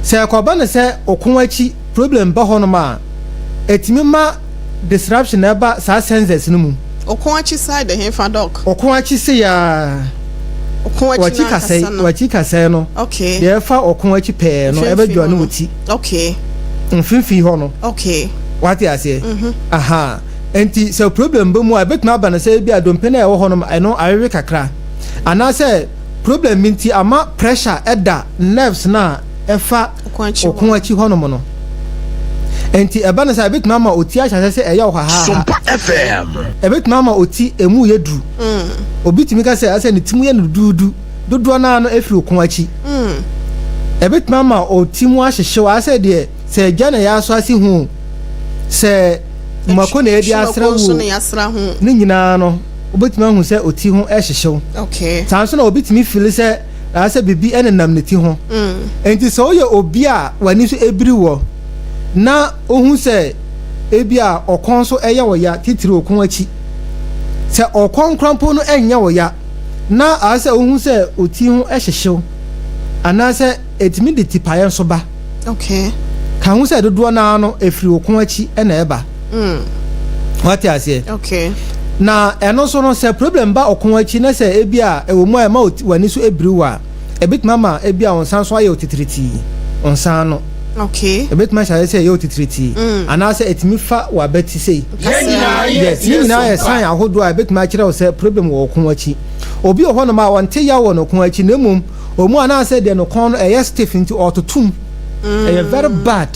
Sɛ ɛkɔba no sɛ ɔko akyi problem ba hɔnom a, ɛtumi ma disruption na ɛba saa sensors no mu. Ɔko akyi side hefa doc? Ɔko akyi sei ara. Ɔko akyi Wakyi n'ankasa kasɛe, no. wakyi kasɛe no. Okay. Deɛ ɛfa ɔko akyi pɛɛ no, Mfimfini ɛbɛdwa hɔ ne no. wɔ ti. Okay. Mfimfini hɔ no. Okay. Wate aseɛ? Aha. Nti sɛ problem ba mu a, ɛbɛtumi aba no sɛ ebi a dompe no a ɛwɔ hɔ no, ɛno awewe kakra. Anaasɛ problem bi nti ama pressure ɛda nerves no a ɛfa Ɔko akyi hɔ. ɔko akyi hɔnom no. Nti ɛba no sɛ ɛbɛtumi ama oti ahyɛ aseɛ sɛ ɛyɛ wo hahaha. Sompa FM. Ɛbɛtumi ama oti emu yɛ duru. Obi tumi ka sɛ asɛ ne ti mu yɛ no duduudu. Dodoɔ no ara no ɛfiri ɔko akyi. Ɛbɛtumi ama oti mu ahyehyew asɛ deɛ sɛ agya na yɛasɔ ase hu o, sɛ mako na yɛde asra Mako nso wo na yɛasra ho. ne nyinaa no wobɛtumi ahu sɛ oti ho ɛhyehyew. Okay. Saa nso na obi tumi fili sɛ asɛ biribi ɛnenam ne ti ho. Nti sɛ woyɛ obi a w'ani so ebiri wɔ na ohu sɛ ebi a ɔkɔn so ɛyɛ wo ya titiri ɔkɔn akyi. Sɛ ɔkɔn koraa mpo no ɛnyɛ wo ya na asɛ ohu sɛ oti ho ɛhyehyew anaasɛ ɛtumi de tipaeɛ nso ba. Okay. Ka ho sɛ dodoɔ naa no ɛfiri wo kɔn akyi ɛna ɛba. Wate aseɛ? Okay. Na ɛno nso no sɛ problem ba ɔkɔn akyi na sɛ ebi a ɛwɔ mu a ɛma w'ani so ebiri wo a, ɛbɛtumi ama ebi a wo nsa nso ayɛ wo titiritii, wo nsa ano. Okay. Ɛbɛtumi ahyɛ aseɛ sɛ ɛyɛ wo titiritii anaasɛ ɛtumi fa w'abati sei. Yɛn nyinaa Yes, ne yɛretie nyinaa yɛ so sign mpa. ahodoɔ a ɛbɛtumi akyerɛ wo sɛ problem wɔ wo kɔn akyi. Obi wɔ hɔnom a ɔnte yaw wɔ ne kɔn akyi na mmom ɔmu anaasɛ deɛ ne kɔn no ɛyɛ stiff nti ɔtoto mu. Ɛyɛ very bad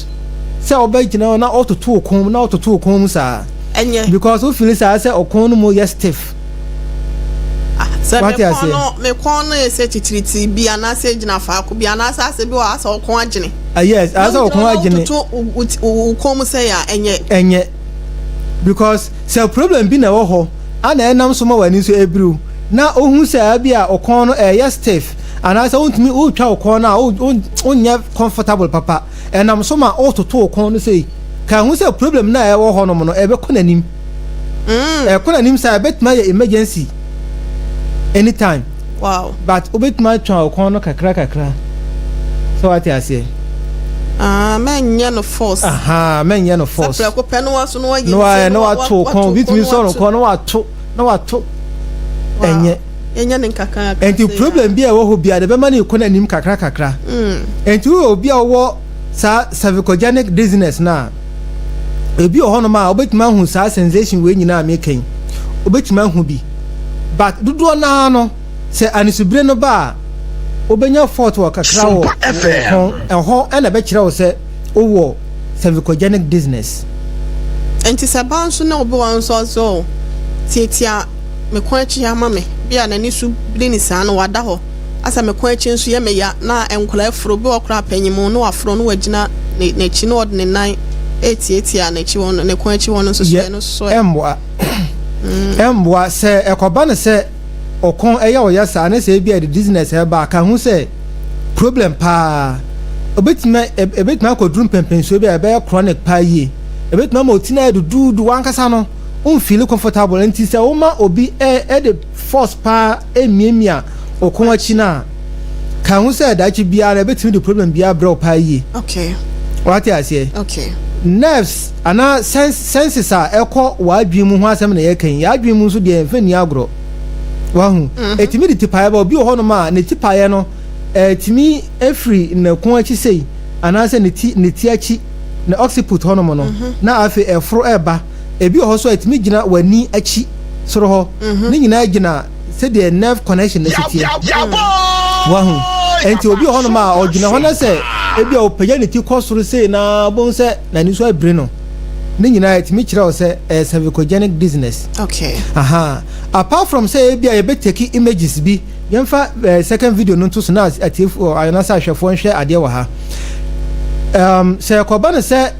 sɛ ɔbɛgyina hɔ na ɔtoto wo kɔn mu na ɔtoto wo kɔn mu saa. Ɛnyɛ. Because wo feel saa sɛ ɔkɔn no mu yɛ stiff. Ah, sɛ me Wate kɔn aseɛ? no me kɔn no yɛ sɛ titiritii bi anaasɛ egyina faako bi anaasɛ asɛ bi wɔ asɛ ɔkɔn agyene. Ah, yes, Na asɛ wogyina ɔkɔn hɔ na agyene. wototo wo kɔn mu sɛ yɛ a ɛnyɛ. Ɛnyɛ. Because sɛ problem bi na ɛwɔ hɔ ana ɛnam so ma w'ani nso ebiriw na ohu sɛ ebi a ɔkɔn no ɛyɛ stiff anaasɛ wontumi wotwa wo kɔn no a wonyɛ comfortable papa ɛnam so ma wototo wo kɔn no sei ka ho sɛ problem no a ɛwɔ hɔnom no ɛbɛkɔ n'anim. Ɛkɔ n'anim saa ɛbɛtumi ayɛ emergency anytime. Wow. But wobɛtumi atwa wo kɔn no kakra kakra sɛ wate aseɛ. Ah, mɛnyɛ no force. Aha, mɛnyɛ no force. Sɛ prɛko pɛ no waso no wayi no wa na wato wo kɔn, obi tumi sɔ no kɔn na wato na wato. Ɛnyɛ. Yɛnyɛ ne nkakra kakra. Nti problem bi a ɛwɔ hɔ biara de bɛma no kɔ n'anim kakra kakra. Nti woyɛ obi a wɔwɔ saa cervicogenic dizziness no a, ebi wɔ hɔnom a wobɛtumi ahu saa sensation wei nyinaa a meka yi, wobɛtumi ahu bi. But dodoɔ no ara no, sɛ anisobire no ba a, wobɛnya fault wɔ kakra wɔ Sompa FM. kɔn ɛhɔ ɛna ɛbɛkyerɛ wo sɛ wowɔ cervicogenic dizziness. Nti sɛ ba nso na obi wɔ nso ɔsɛ o tiatia me kɔn akyi ama me bi a n'ani so biri ne saa no wada hɔ asɛ me kɔn akyi nso yɛ me ya na nkwadaa afuro obi wɔ koraa panyin mu na waforo na wagyina ne n'akyi na ɔde ne nan etiatia n'akyi hɔ no ne kɔn akyi hɔ no nso so Yɛ ɛno nso so ɛmmoa. Ɛmboa. Sɛ ɛkɔba no sɛ ɔkɔn ɛyɛ wo ya saa ne sɛ ebi a ɛde dizziness ɛba a, ka ho sɛ problem paa. Obetumi ebetumi akɔduru mpɛmpɛnsuo bi a ɛbɛyɛ chronic paa yie. Ebetumi ama oti no ayɛ duduudu, wankasa no wonfeel comfortable. Nti sɛ woma obi ɛde force paa emiamia ɔkɔn akyi no a, ka ho sɛ daakye biara ebetumi de problem biara brɛ wo paa yie. Wate aseɛ? Okay. Nerves anaa senses a ɛkɔ w'adwene mu ho asɛm na yɛka yi. Yɛadwene mu nso deɛ, mfa nni agorɔ. Wahu, ɛtumi de tipaeɛ ba. Obi wɔ hɔnom a ne tipaeɛ no ɛtumi efiri ne kɔn akyi sei anaasɛ ne ti akyi, ne occiput hɔnom no, na afei ɛforo ɛba. Ebi wɔ hɔ so a ɛtumi gyina w'ani akyi soro hɔ. Ne nyinaa gyina sɛdeɛ nerve connection no si teɛ. Wahu, nti obi wɔ hɔnom a ɔgyina hɔ na sɛ ebi a ɔpagya ne ti kɔ soro sei na bohu sɛ n'ani so abiri no, ne nyinaa ɛtumi kyerɛ wo sɛ ɛyɛ cervicogenic dizziness. Aha, apart from sɛ ebi a yɛbɛtake images bi, yɛmfa second video no nto so na atiefoɔ anaasɛ ahwɛfoɔ nhwɛ adeɛ wɔ ha. Sɛ ɛkɔba no sɛ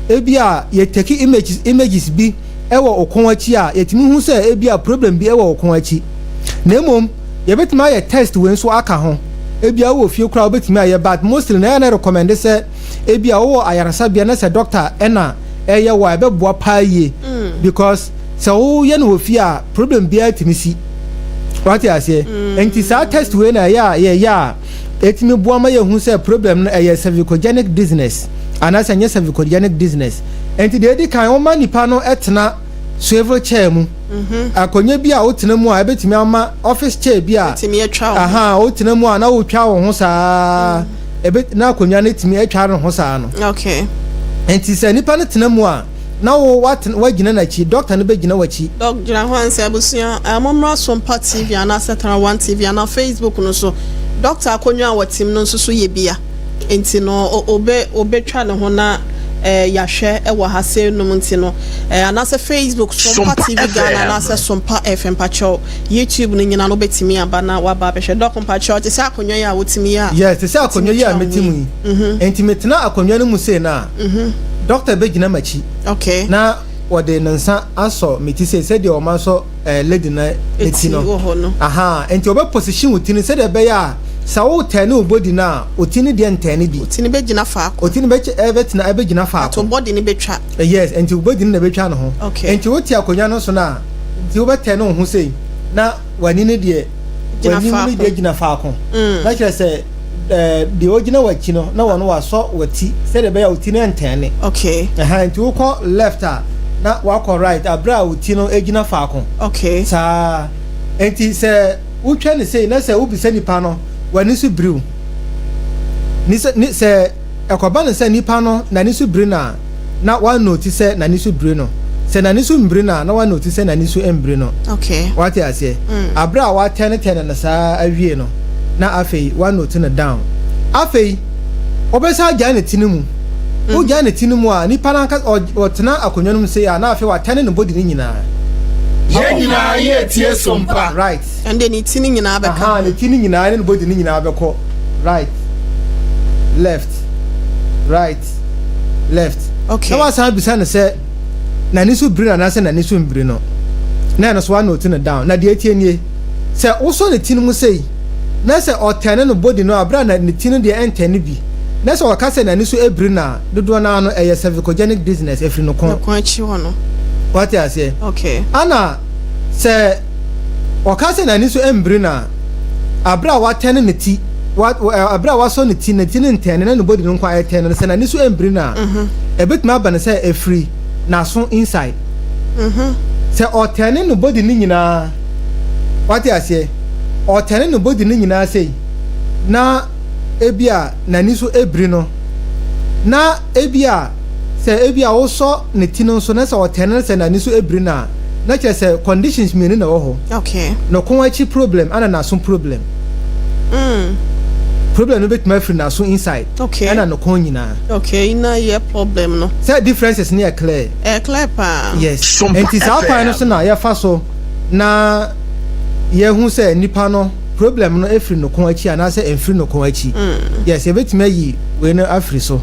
ebi a yɛtake images bi ɛwɔ ɔkɔn akyi a, yɛtumi hu sɛ ebi a problem bi ɛwɔ ɔkɔn akyi. Na mmom yɛbɛtumi ayɛ test wei nso aka ho. Ebi a wowɔ fie koraa wobɛtumi ayɛ, but mostly na ɛyɛ na recommend sɛ ebi a wowɔ ayaresabea na sɛ doctor ɛna ɛyɛ wɔ a, ɛbɛboa paa yie, because sɛ woyɛ no wɔ fie a, problem biara tumi si. Wate aseɛ? Nti saa test wei na ɛyɛ a yɛyɛ a ɛtumi boa ma yɛhu sɛ problem no ɛyɛ cervicogenic dizziness anaasɛ ɛnyɛ cervicogenic dizziness. Nti deɛ ɛdi kan, woma nipa no ɛtena swivel chair mu, akonnwa bi a wotena mu a ɛbɛtumi ama office chair bi a Tumi atwa wo. Aha, wotena mu a na wotwa wo ho saa, ebe na akonnwa no tumi atwa ne ho saa no. Nti sɛ nipa no tena mu a, na wo watena wagyina n'akyi, doctor no bɛgyina w'akyi. Doc gyina hɔ ansɛ abusua mommra Sompa TV anaasɛ Tara One TV anaa Facebook no so. Doctor akonnwa a wɔtem no nso so yɛ bia, nti no obɛtwa ne ho na yɛahwɛ wɔ ha sɛ nom. Nti no anaasɛ Facebook Sompa Sompa TV Ghana FM. anaasɛ Sompa FM, mpakyɛw, YouTube no nyina no wobɛtumi aba na waba abɛhwɛ. Doc, mpakyɛw, te sɛ akonnwa yi a wotumi yɛ a Yes, te sɛ akonnwa yi a tumi twa mete mu yi. Nti metena akonnwa no mu sei no a, doctor bɛgyina m'akyi na wɔde ne nsa asɔ me ti sei sɛdeɛ ɔma sɔ lady no ne ti eti no. Wɔ hɔ no. Aha, nti ɔbɛ position wo ti no sɛdeɛ ɛbɛyɛ a sɛ wo tɛne wo body no a, wo ti no deɛ ntɛne bi. Ti no bɛgyina faako. O ti no bɛkyɛ ɛbɛtena ɛbɛgyina ato faako. Body no bɛtwa. Yes, nti wo body no na ɛbɛtwa ne ho. Nti wote akonnwa no so no a, nti wobɛtɛne wo ho sei na w'ani no deɛ gyina w'anim no faako. Deɛ gyina faako na kyerɛ sɛ deɛ ɔgyina w'akyi no na wɔn wasɔ w'ati sɛdeɛ ɛbɛyɛ a wo ti no ntɛne. Ɛha nti wokɔ left a na wakɔ right abere a wo ti no gyina faako. Saa nti sɛ wotwa ne sei na sɛ wobisa nipa no w'ani so biriw ne sɛ ne sɛ ɛkɔba no sɛ nipa no n'ani so biri no a, na wanote sɛ n'ani so biri no. Sɛ n'ani so mbiri no a, na wanote sɛ n'ani so mbiri no. Wate aseɛ? Abere a watɛnetɛne no saa awie no, na afei wanote no down. Afei wɔbɛsa agyae ne ti no mu. Wogyae ne ti no mu a, nipa no ankasa ɔtena akonnwa no mu sei a, na afei watɛne ne body no nyinaa. Yɛn nyinaa yɛtie Sompa. Right. Ɛnde ne ti no nyinaa bɛka Aha, ho. Ne ti no nyinaa ne ne body no nyinaa bɛkɔ right, left, right, left. Na wasan bisa no sɛ n'ani so biri no anaasɛ n'ani so mbiri no, na ɛno so wanote no down. Na deɛ etie nie, sɛ wosɔ ne ti no mu sei na sɛ ɔtɛne no body no a, abere a na ne ti no deɛ ɛntɛne bi, na sɛ ɔka sɛ n'ani so ebiri no a, dodoɔ naa no ɛyɛ cervicogenic dizziness, efiri no Ne kɔn. Kɔn akyi hɔ no. Wate aseɛ? Okay. Ana sɛ ɔka sɛ n'ani so mbiri no a, abere a watɛne ne ti wa abere a wasɔ ne ti, ne ti ne ntɛne na ne body no nko a ɛtɛne no, sɛ n'ani so mbiri no a, ɛbɛtumi aba no sɛ efiri n'aso inside. Sɛ ɔtɛne ne body no nyinaa, wate aseɛ, ɔtɛne ne body no nyinaa sei na ebi a n'ani so ebiri no, na ebi a sɛ ebi a wosɔ ne ti no nso na sɛ ɔtɛne no sɛ n'ani so ebiri no a, na kyerɛ sɛ conditions mmienu na ɛwɔ hɔ. Ne kɔn akyi problem ana n'aso problem. Problem no bɛtumi afiri n'aso inside ɛna ne kɔn nyinaa. Okay, na yɛ problem no. Sɛ differences no yɛ clear. Ɛyɛ clear paa. Yes. Sompa Nti saa kwan no FM. so na yɛfa so na yɛhu sɛ nipa no problem no efiri ne kɔn akyi anaasɛ ɛmfiri ne kɔn akyi. Yes, yɛbɛtumi ayi wei no afiri so.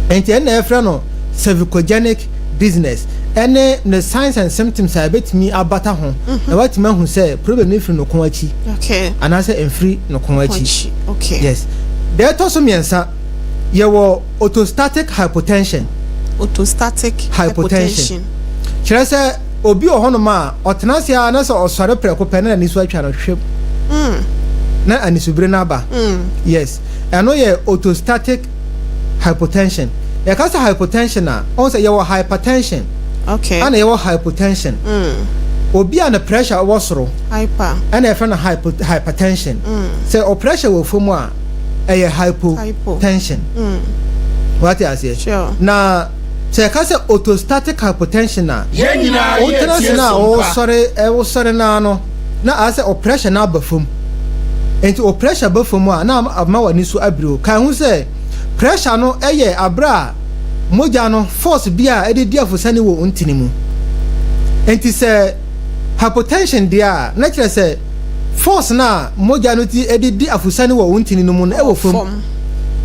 Nti ɛnna yɛfrɛ no cervicogenic dizziness. Ɛne ne signs and symptoms a ɛbɛtumi abata ho na watumi ahu sɛ problem no firi no kɔn akyi anaasɛ ɛmfiri no kɔn akyi. Yes. Deɛ ɛtɔ so mmiɛnsa, yɛwɔ orthostatic hypotension. Orthostatic hypotension. Kyerɛ sɛ obi wɔ hɔnom a ɔtena ase a na sɛ ɔsɔre prɛko pɛ na n'ani so atwa no hwɛm na anisobire no aba. Yes, ɛno yɛ orthostatic hypotension. Yɛka sɛ hypotension a, ɔn sɛ yɛwɔ hypertension ana yɛwɔ hypotension. Obi a ne pressure wɔ soro ɛna yɛfrɛ no hypertension. Sɛ o pressure wɔ fam a, ɛyɛ hypotension. Wate aseɛ? Sure. Na sɛ yɛka sɛ orthostatic hypotension a, Yɛn nyinaa wotena yɛ ase na tie Sompa. wosɔre, wosɔre naa no na ayɛ sɛ o pressure no aba fam. Nti o pressure ba fam a, na ama w'ani so abiri o. Kan ho sɛ pressure no yɛ abere a mogya no force bi a ɛde di afosane wɔ ntini mu. Nti sɛ hypotension deɛ a, na kyerɛ sɛ force no a mogya no ti de di afosane wɔ wo ntini no mu no ɛwɔ fam.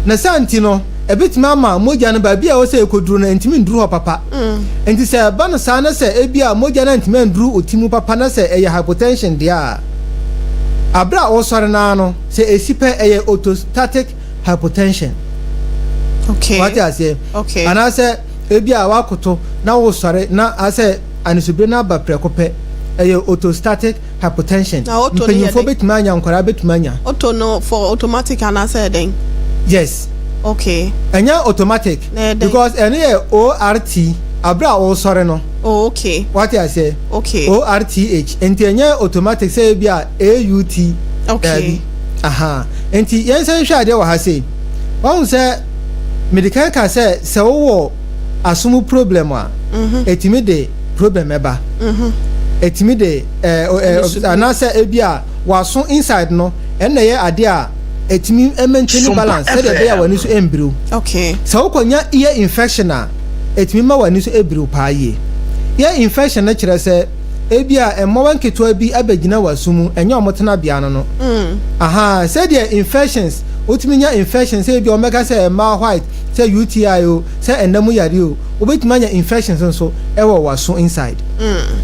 Na saa nti no, ɛbɛtumi ama mogya no baabi a ɛwɔ sɛ ɛkɔduru no ɛntumi nduru hɔ papa. Nti sɛ ɛba no saa na sɛ ebi a mogya no antumi anduru wo ti mu papa na sɛ ɛyɛ hypotension deɛ a, abere a wɔsɔre naa no, sɛ ɛsi pɛ, ɛyɛ orthostatic hypotension. Wate aseɛ? Okay. Anaasɛ ebi a wakoto na wosɔre na asɛ anisobire no aba prɛko pɛ, ɛyɛ orthostatic hypotension. Na auto no yɛ Mpanyinfoɔ dɛn? bɛtumi anya, nkwadaa bɛtumi anya. Auto no for automatic anaasɛ dɛn? Yes. Ɛnyɛ automatic Na ɛyɛ dɛn? Because ɛno yɛ ORT, abere a wosɔre no. Oh, okay. Wate aseɛ? Okay. ORTH, nti ɛnyɛ automatic sɛ ebi a AUT. Daabi. Aha, nti yɛn nsa nhwɛ adeɛ wɔ ha sei. Wahu sɛ mede kan ka sɛ sɛ wowɔ asom problem a, ɛtumi de problem ɛba. Ɛtumi de ɛɛ ɛɛ anaasɛ ebi a waso inside no, ɛnna ɛyɛ adeɛ a ɛtumi maintain balance sɛdeɛ ɛbɛyɛ a w'ani so ɛmbiriw. Sɛ wokɔnya ear infection a, ɛtumi ma w'ani so ɛbiriw paa yie. Ear infection no kyerɛ sɛ ebi a mmoawa nketewa bi abɛgyina w'aso mu, ɛnyɛ ɔmo tenabea no. Aha, sɛdeɛ infections, wotumi nya infection sɛ ebi a wɔbɛka sɛ mmaa white, sɛ UTI o, sɛ ɛnna mu yare o, wobɛtumi anya infections nso ɛwɔ w'aso inside.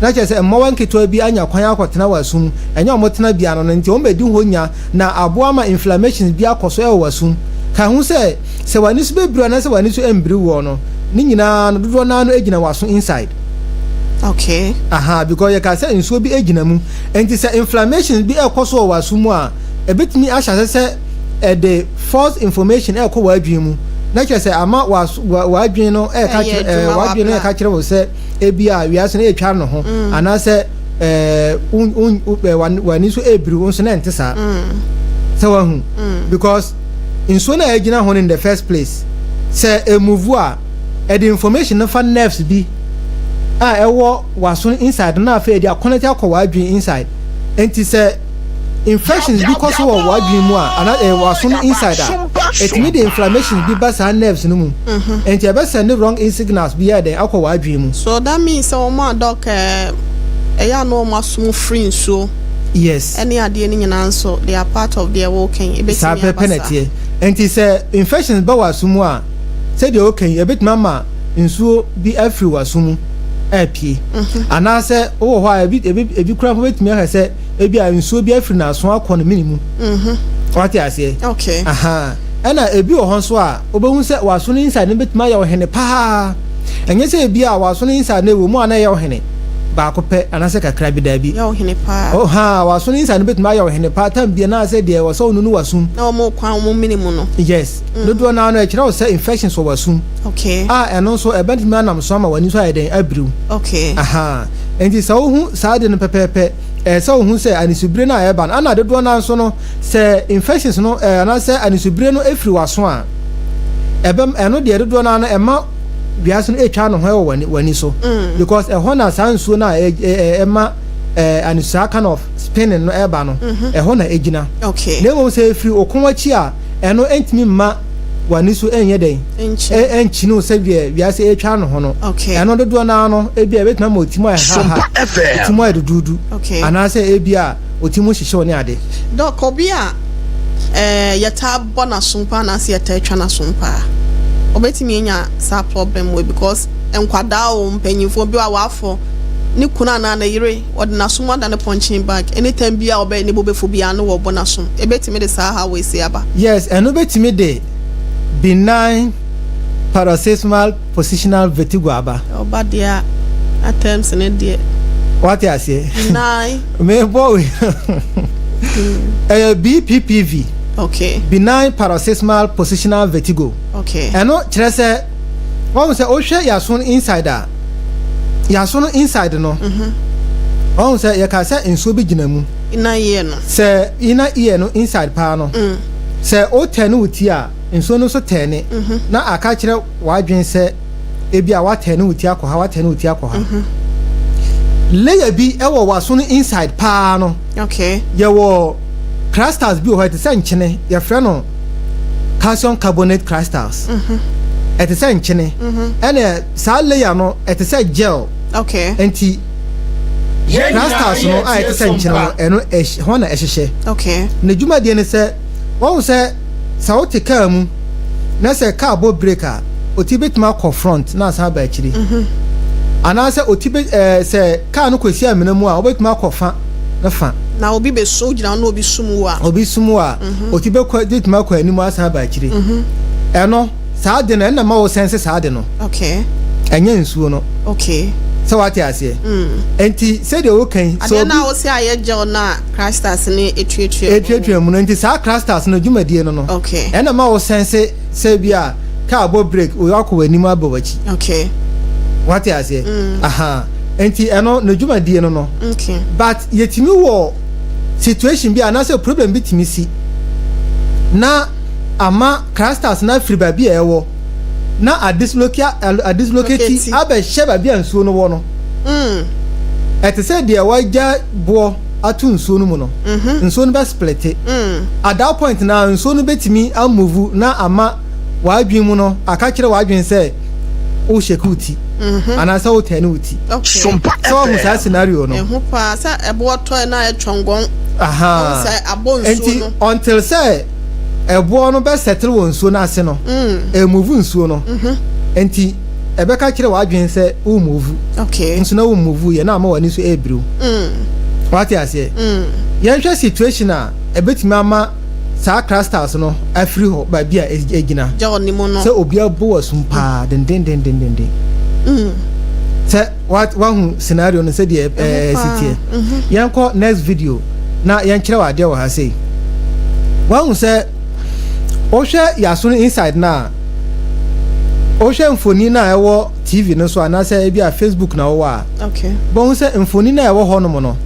Na kyerɛ sɛ mmoawa nketewa bi anya kwan akɔtena w'aso mu, ɛnyɛ ɔmo tenabea no, nti wɔn bɛdi hɔ nya na aboa ma inflammations bi akɔ so ɛwɔ w'aso mu. Ka ho sɛ sɛ w'ani so bɛbiriw anaasɛ w'ani so ɛmbiriw wɔ no, ne nyinaa no dodoɔ naa no gyina w'aso inside. Aha, because yɛka sɛ nsuo bi gyina mu. Nti sɛ inflammations bi ɛkɔ so wɔ w'aso mu a, ɛbɛtumi ahyɛ ase sɛ ɛde false information ɛkɔ w'adwene mu. Na kyerɛ sɛ ama w'adwene no ɛka Ɛyɛ kyerɛ adwuma w'adwene no w'abra. ɛka kyerɛ wo sɛ ebi a wiase no ɛretwa ne ho anaasɛ w'ani so ɛrebiriw wo nso na ɛnte saa. Sɛ wahu, because nsuo no a ɛgyina ho no in the first place, sɛ ɛmove a, ɛde information no fa nerves bi a ɛwɔ w'aso inside na afei ɛde aconnect akɔ w'adwene inside. Nti sɛ infections bi kɔ so wɔ w'adwene mu a, ana w'aso no inside a, ɛtumi de inflammations bi ba saa nerves no mu. Nti ɛbɛsend wrong signals bi yɛ dɛn akɔ w'adwene mu. So that means sɛ wɔn a doc ɛyɛ a na wɔn asom firi nsuo ɛne adeɛ no nyinaa nso, they are part of deɛ wɔɔkɛn Saa ebɛtumi aba pɛpɛ na saa. ɛteɛ. Nti sɛ infections ba w'aso mu a, sɛdeɛ ɔka yi, ɛbɛtumi ama nsuo bi afiri w'aso mu apue, anaasɛ wowɔ hɔ a, ebi koraa mpo bɛtumi ahwɛ sɛ ebi a nsuo bi afiri n'aso akɔ ne mene mu. Wate aseɛ? Okay. Aha, ɛna ebi wɔ hɔ nso a, wobɛhu sɛ w'aso no inside no bɛtumi ayɛ ɔhene paa. Ɛnyɛ sɛ ebi a w'aso no inside no ɛwɔ mu a na ɛyɛ ɔhene baako pɛ anaasɛ kakra bi, daabi. Yɛ ɔhene paa. Oh, ha, w'aso no inside no bɛtumi ayɛ ɔhene paa tam bi anaasɛ deɛ ɛwɔ sɛ wonunu w'asom. Na wɔn kwan wɔn mene mu no. Yes. Dodoɔ naa no ɛkyerɛ wo sɛ infections wɔ w'asom. A ɛno nso ɛbɛtumi anam so ama w'ani so ayɛ dɛn abiriw. Aha, nti sɛ wohu saa de no pɛpɛɛpɛ, ɛyɛ sɛ wohu sɛ anisobire no a ɛba no, ana dodoɔ naa nso no, sɛ infections no anaasɛ anisobire no efiri w'aso a, ɛbɛm ɛno deɛ dodoɔ naa no ɛma wiase no etwa ne ho ɛwɔ w'ani so. Because ɛhɔ na saa nsuo no a ɛma anisaa kind of spinning no ɛba no, ɛhɔ na egyina. Na mmom sɛ efiri okɔn akyi a, ɛno ntumi mma w'ani so nyɛ dɛn, ɛnkyini wo sɛdeɛ wiase ɛretwa ne ho no. Ɛno dodoɔ no ara no, ebi a ɛbɛtumi ama ɔti mu ayɛ haha, ɔti mu ayɛ duduudu, anaasɛ ebi a ɔti mu hyehye wo ne ade. Doc, obi a yɛtaa bɔ n'asom paa anaasɛ yɛtaa twa n'asom paa, ɔbɛtumi anya saa problem wei because. Nkwadaa o, mpanyinfoɔ bi a wafɔ ne kunu anaa ne yere, ɔde n'asom ada ne punching bag. Anytime bi a ɔbɛyɛ ne bo bɛfu biara no, wɔbɔ n'asom. Ebetumi de saa haw esi aba? Yes, ɛno bɛtumi de benign paroxysmal positional vertigo aba. Ɔba deɛ a, na terms ne deɛ. Wate aseɛ? Benign. Mebɔ wei, ɛyɛ BPPV. Benign paroxysmal positional vertigo. Ɛno kyerɛ sɛ wɔn sɛ wohwɛ yaso no inside a, yaso no inside no, wɔn sɛ yɛka sɛ nsuo bi gyina mu. Inner ear no. Sɛ inner ear no inside paa no, sɛ o tɛne wo ti a, nsuo no nso tɛne na aka kyerɛ w'adwene sɛ ebi a watɛne wo ti akɔ ha, watɛne wo ti akɔ ha. Layer bi ɛwɔ w'aso no inside paa no. Yɛwɔ crystals bi wɔ hɔ, ɛte sɛ nkyene, yɛfrɛ no calcium carbonate crystals. Ɛte sɛ nkyene, ɛna saa layer no ɛte sɛ gel. Nti crystals no a ɛte sɛ nkyene no, ɛno hɔ na ɛhyehyɛ. Ne dwumadie ne sɛ wɔn sɛ wote kaa mu na sɛ kaa bɔ brake a, oti bɛtumi akɔ front na asan aba akyiri, anaasɛ oti bɛ sɛ kaa no kɔsi amena mu a, wobɛtumi akɔ fa ne fa. Na obi bɛ so gyina hɔ na obi sum wo a. Obi sum wo a, oti bɛkɔ bɛtumi akɔ anim asan aba akyiri. Ɛno saa de no, ɛnna ma wo sɛnse saa de no. Ɛnyɛ nsuo no. Sɛ wate aseɛ? Nti sɛdeɛ woka yi, sɛ adeɛ obi no a wose ayɛ gel no a crystals ne etuatua mu. Etuatua mu no, nti saa crystals no dwumadie no, ɛnna ma wo sɛnse sɛ bi a kaa bɔ brake, wakɔ w'anim aba w'akyi. Wate aseɛ? Aha, nti ɛno ne dwumadie no. But yɛtumi wɔ situation bi anaasɛ problem bi tumi si na ama crystals no afiri baabi a ɛwɔ na adislocate abɛhyɛ baabi a nsuo no wɔ no. Ɛte sɛ deɛ wagya boɔ ato nsuo no mu no, nsuo no bɛ split. At that point na nsuo no bɛtumi amove na ama w'adwene mu no aka kyerɛ w'adwene sɛ wohyɛ wo ti anaasɛ wotɛne wo ti. Sɛ wahu saa scenario no? Ɛho paa sɛ ɛboɔ tɔɛ na ɛtwɔngɔn. Aha. Sɛ abɔ nsuo nti no. Until sɛ ɛboɔ no bɛ settle wɔ nsuo no ase no, ɛmove nsuo no. Nti ɛbɛka kyerɛ w'adwene sɛ wo move. Nso na wo move yɛ na ama w'ani so ɛrebiriw. Wate aseɛ? Yɛnhwɛ situation a ɛbɛtumi ama saa crystals no afiri hɔ baabi a ɛgyina. Gel ne mu no. Sɛ obi abɔ w'asum paa dendendendenden. Sɛ wahu scenario no sɛdeɛ ɛsi teɛ. Yɛnkɔ next video na yɛnkyerɛ wɔ adeɛ wɔ ha sei. Wahu sɛ wohwɛ yaso no inside no a, wohwɛ mfoni no a ɛwɔ TV no so anaasɛ ebi a Facebook na wɔwɔ a, bɛhu sɛ mfoni no a ɛwɔ hɔnom no,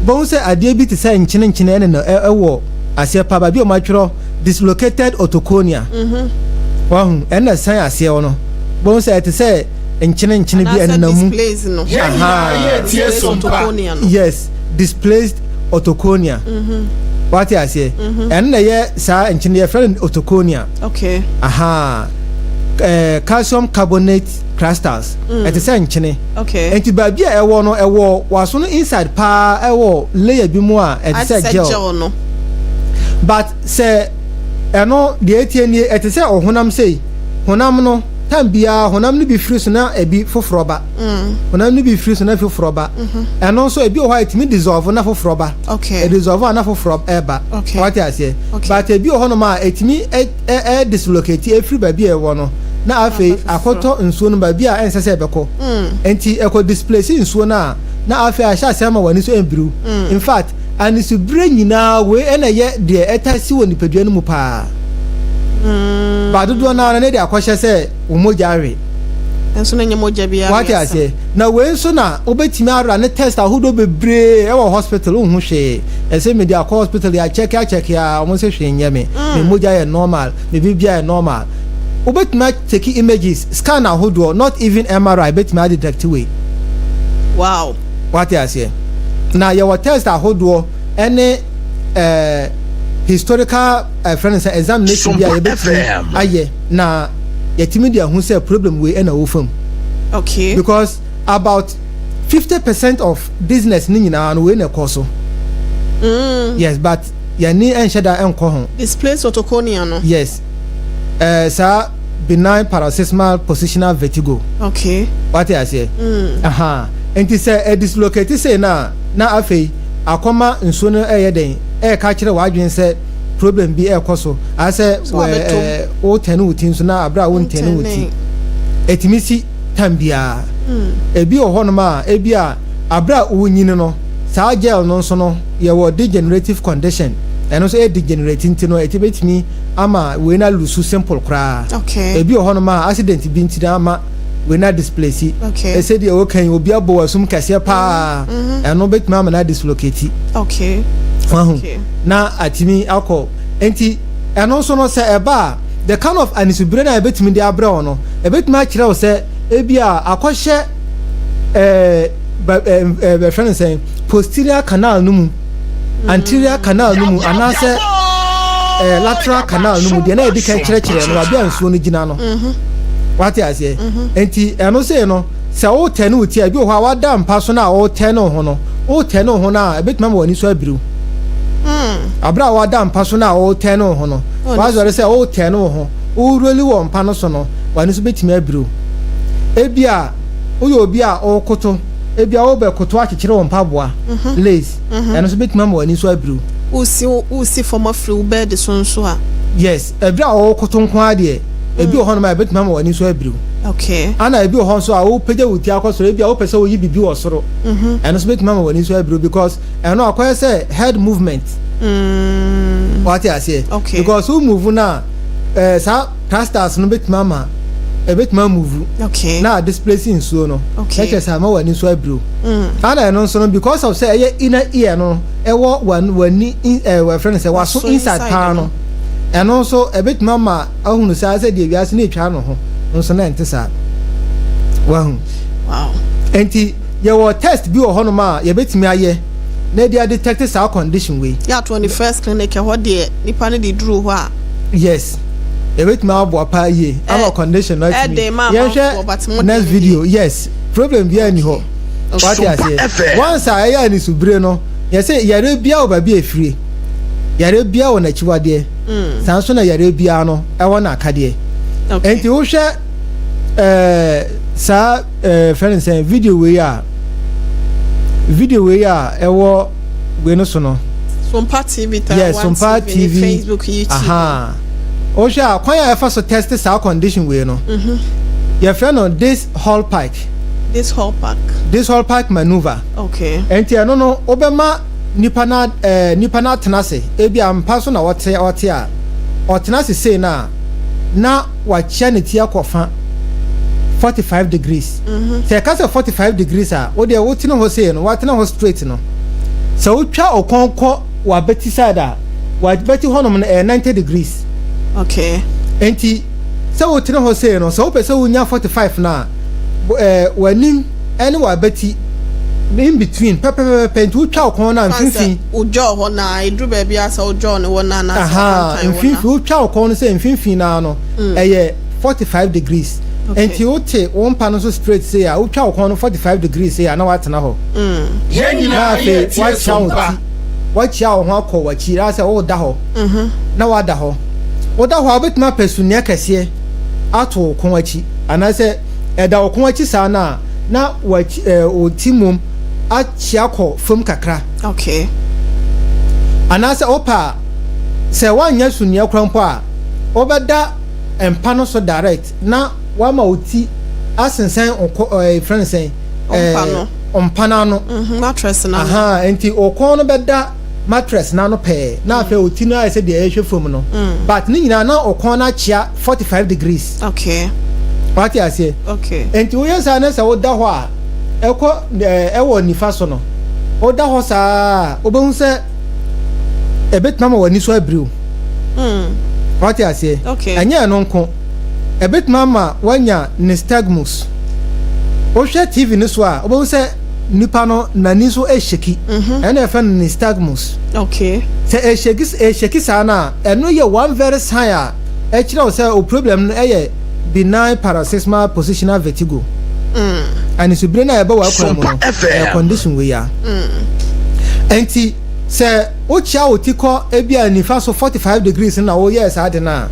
bɛhu sɛ adeɛ bi te sɛ nkyenenkyene ɛne no ɛwɔ aseɛ pa baabi a wɔatwerɛ dislocated otoconia. Wahu, ɛna san aseɛ hɔ no, bɛhu sɛ ɛte sɛ nkyenenkyene bi ɛnenam mu. Displaced no. Yɛn nyinaa yɛtie Sompa. Yes, displaced otoconia. Wate aseɛ? Ɛno na ɛyɛ saa nkyene, yɛfrɛ no otoconia. Aha. Calcium carbonate crystals. Ɛte sɛ nkyene. Nti baabi a ɛwɔ no, ɛwɔ waso no inside paa, ɛwɔ layer bi mu a ɛte sɛ gel. No. But sɛ ɛno deɛ etie nie, ɛte sɛ ɔhonam sei. Honam no, time biara honam no bi firi so na ebi foforɔ ba. Honam no bi firi so na foforɔ ba. Ɛno nso ebi wɔ hɔ a ɛtumi dissolve na foforɔ ba. Ɛdissolve a na foforɔ ɛba. Wate aseɛ? But ebi wɔ hɔnom a ɛtumi ɛ dislocate efiri baabi a ɛwɔ no na afei akɔtɔ nsuo no baabi a ɛnsɛ sɛ ɛbɛkɔ. Nti ɛkɔ displace nsuo no a, na afei ahyɛ aseɛ ama w'ani so ɛmbiriw. In fact, anisobire nyinaa wei ɛna ɛyɛ deɛ ɛta si wɔ nipadua no mu paa. Ba dodoɔ no ara no ne de akɔhyɛ sɛ wo mogya awe. Nso na nyɛ mogya biara. Wate aseɛ? Na wei nso na wobɛtumi ara ne test ahodoɔ bebree ɛwɔ hospital, wonhu hwee. Ɛsɛ mede akɔ hospital yɛ akyɛke akyɛke a, wɔn sɛ hwee nyɛ me. Me mogya yɛ normal, me biribiara yɛ normal. Wobɛtumi atake images, scan ahodoɔ, not even MRI bɛtumi adetect wei. Wate aseɛ? Na yɛwɔ test ahodoɔ ɛne historical ɛfrɛ no sɛ examination bi a yɛbɛtumi ayɛ na yɛtumi de ahu sɛ problem wei ɛna ɛwɔ fam. Because about 50% of business ne nyinaa no, wei na ɛkɔ so. Yes, but yɛne ɛnhyɛ da ɛnkɔ ho. Displaced otoconia no. Yes, saa. benign paroxysmal positional vertigo. Wate aseɛ? Aha. Nti sɛ ɛdislocate sei no a, na afei akɔma nsuo no ɛyɛ den, ɛɛka kyerɛ w'adwene sɛ problem bi ɛɛkɔ so, asɛ So wabɛtom. Wotɛne wo ti nso na aberɛ a wontɛne wo ti. Wontɛne. Ɛtumi si time biara. Ebi wɔ hɔnom a, ebi a aberɛ a wonyini no, saa gel no nso no, yɛwɔ degenerative condition, ɛno nso ɛyɛ degenerate, nti no ɛti bɛtumi ama wei na lose simple koraa. Ebi wɔ hɔnom a accident bi nti na ama wei na displace. Ɛsɛ deɛ wɔka yi, obi abɔ w'asum kɛseɛ paa, ɛno bɛtumi ama na dislocate. Wahu? Na atumi akɔ. Nti ɛno nso no, sɛ ɛba a, the kind of anisubire no a ɛbɛtumi de abrɛ wo no, ɛbɛtumi akyerɛ wo sɛ ebi a akɔhyɛ ɛɛ ba ɛɛ ɛɛ bɛfrɛ no sɛn, posterior canal no mu, anterior canal no mu, anaasɛ lateral canal no mu deɛ na yɛde kan kyerɛkyerɛ no wabi a nsuo no gyina no. Wate aseɛ? Nti ɛno sei no, sɛ wotɛ ne wo ti a, ebi wɔ hɔ a wada mpa so no a wotɛ ne wo ho no, wotɛ ne wo ho no a, ɛbɛtumi ama w'ani so abiriw. Abere a wada mpa so no a wotɛ ne wo ho no, wasɔre sɛ wotɛ ne wo ho, woroli wɔ mpa no so no, w'ani so bɛtumi abiriw. Ebi a woyɛ obi a ɔrekoto, ebi a wobɛkoto akyekyere wo mpaboa lace, ɛno nso bɛtumi ama w'ani so abiriw. Wosi fam afiri wo bed so nso a? Yes, ebere a wɔrekoto nko ara deɛ, ebi wɔ hɔnom a ɛbɛtumi ama w'ani so abiriw. Ana ebi wɔ hɔ nso a wopagya wo ti akɔ soro, ebi a wopɛ sɛ woyi biribi wɔ soro, ɛno nso bɛtumi ama w'ani so abiriw because ɛno akɔyɛ sɛ head movement. Wate aseɛ? Okay. Because wo move no a, saa clusters no bɛtumi ama ɛbɛtumi amove na displace nsuo no. Na kyerɛ sɛ ama w'ani so abiriw. Ana ɛno nso no, because of sɛ ɛyɛ inner ear no ɛwɔ w'ani wɔfrɛ no sɛ w'aso W'aso inside inside paa no. no, ɛno nso ɛbɛtumi ama ahunu saa sɛ deɛ wiase no etwa no ho nso na ɛnte saa. Wahu? Nti yɛwɔ test bi wɔ hɔnom a yɛbɛtumi ayɛ na yɛde adetect saa condition wei. Yɛ 21st Clinic ɛhɔ deɛ, nipa no de duru hɔ a? Yes, yɛbɛtumi aboa paa yie ama condition no atumi. Ɛde ma amanfoɔ, but mo Yɛnhwɛ next deɛ no video. deɛ. Yes, problem biara ni hɔ. Wate aseɛ? Once a ɛyɛ anisubire no, yɛsɛ yare biara wɔ baabi a efire, yare biara wɔ n'akyiwadeɛ, saa nso na yare biara no ɛwɔ n'akadeɛ. Nti wohwɛ saa fɛn sɛn video wei a, video wei a ɛwɔ wei no so no. Sompa TV, Yes, Taiwan Sompa TV, ne TV. Facebook, YouTube. Aha, wohwɛ a, kwan a ɛfa so test saa condition wei no, yɛfrɛ no Dix-Hallpike. Dix-Hallpike. Dix-Hallpike maneuver. Nti ɛno no, wobɛma nipa na atena ase, ebi a mpa so na ɔte, ɔte a ɔtena ase sei no a, na wakyia ne ti akɔ fa 45 degrees. Sɛ ɛka sɛ 45 degrees a, wo deɛ wotena hɔ sei no, watena hɔ straight no, sɛ wotwa ɔkɔn kɔ wabɛti side a, wabɛti hɔnom no ɛyɛ 90 degrees. Nti sɛ wotena hɔ sei no, sɛ wopɛ sɛ wonya 45 no a, w'anim ɛne w'abati in between pɛpɛpɛpɛ, nti wotwa ɔkɔn no a, mfimfini. Wodwɔɔ hɔ na ɛduru baabi a sɛ wodwɔɔ ne hɔ na anaasɛ Aha, wakankan hɔ na. Mfimfini, wotwa ɔkɔn no sɛ mfimfini naa no, ɛyɛ 45 degrees. Nti wote wo mpa no so straight sei a, wotwa ɔkɔn no 45 degrees sei a, na watena hɔ. Yɛn Na nyinaa afei yɛtie wakyia wo Sompa. ti, wakyia wo ho akɔ w'akyi na sɛ woda hɔ, na wada hɔ. Woda hɔ a, wobɛtumi apɛ suneɛ kɛseɛ ato wo kɔn akyi, anaasɛ ɛda wo kɔn akyi saa no a, na w'akyi wo ti mmom akyia kɔ fam kakra. Anaasɛ wopɛ a, sɛ woanyɛ suneɛ koraa mpo a, wobɛda mpa no so direct na wama wo ti asensɛn wo kɔ frɛ no sɛn, Ɔmpa no. Ɔmpa no ano. Mattress no ano. Aha, nti wo kɔn no bɛda mattress no ano pɛɛ, na afei wo ti no ayɛ sɛ deɛ ɛrehwɛ fam no. But ne nyinaa na wo kɔn no akyea 45 degrees. Wate aseɛ? Nti woyɛ saa na sɛ woda hɔ a, ɛkɔ ɛwɔ nifa so no, woda hɔ saa a, wobɛhu sɛ ɛbɛtumi ama w'ani so abiriw. Wate aseɛ? Ɛnyɛ ɛno nko, ɛbɛtumi ama woanya nystagmus. Wohwɛ TV no so a, wobɛhu sɛ nipa no n'ani so ɛhyeki. Ɛna ɛfɛ no nystagmus. Sɛ ɛhyeki saa no a, ɛno yɛ one very sign a ɛkyerɛ wo sɛ o problem no ɛyɛ benign paroxysmal positional vertigo. Anisubire no a ɛbɛ w'akwan mu no, ɛyɛ condition wei a. Nti sɛ wokyia wo ti kɔ ebi a nifa so 45 degrees na woyɛɛ saa de no a,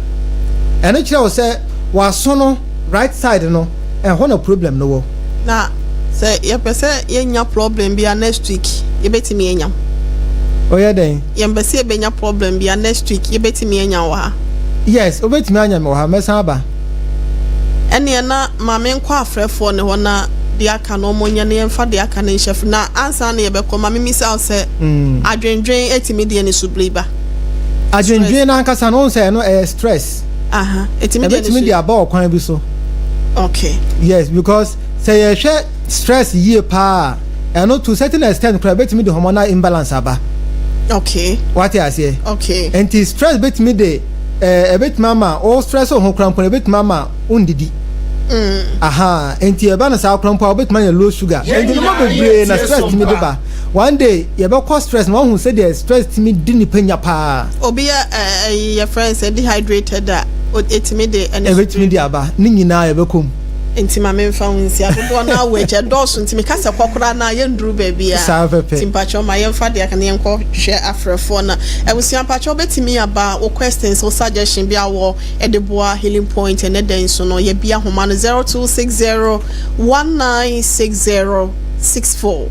ɛno kyerɛ wo sɛ w'aso no right side no, ɛhɔ na problem no wɔ. Na sɛ yɛpɛ sɛ yɛnya problem bi a next week yɛbɛtumi anya? Ɔyɛ dɛn? Yɛmpɛ sɛ yɛbɛnya problem bi a next week yɛbɛtumi anya wɔ ha? Yes, wobɛtumi anya me wɔ ha, mɛsan aba. Ɛneɛ na ma menkɔ afrɛfoɔ ne hɔ na deɛ aka no ɔmo nyɛ na yɛmfa deɛ aka no nhyɛ fo. Na ansa na yɛbɛkɔ, ma memisa wo sɛ adwendwen ɛtumi deɛ ne subli ba? Adwendwen no ankasa no, wohu sɛ ɛno ɛyɛ stress. Aha, ɛtumi deɛ ne Ɛbɛtumi de aba ɔkwan bi so. Yes, because sɛ yɛhwɛ stress yie paa a, ɛno to certain extent koraa ɛbɛtumi de hormonal imbalance aba. Wate aseɛ? Okay. Nti stress bɛtumi de ɛbɛtumi ama wo stress wo ho koraa mpo no, ɛbɛtumi ama wondidi. Aha, nti ɛba no saa koraa mpo a, wobɛtumi anya low sugar. Yɛn Nti nneɛma nyinaa bebree na yɛtie stress tumi de Sompa. ba. One day yɛbɛkɔ stress na wahu sɛdeɛ stress tumi di nipa nya paa. Obi yɛ ɛyi yɛfrɛ no sɛ dehydrated a, ɛtumi de ɛne Ɛbɛtumi de aba, ne nyinaa yɛbɛkɔ mu. Nti ma memfa ho nsi adodoɔ no awɔ akyi ɛdɔɔso nti meka sɛ kɔ koraa na yɛnduru baabi a. Saa pɛpɛ. Nti mpakyɛw ma yɛmfa deɛ aka na yɛnkɔ hwɛ afrɛfoɔ no. Abusua, mpakyɛw wobɛtumi aba wo questions, wo suggestion bi a wɔ de boa Healing Point ɛnɛ da yi so no, yɛbi ahoma no 0260 1960 64,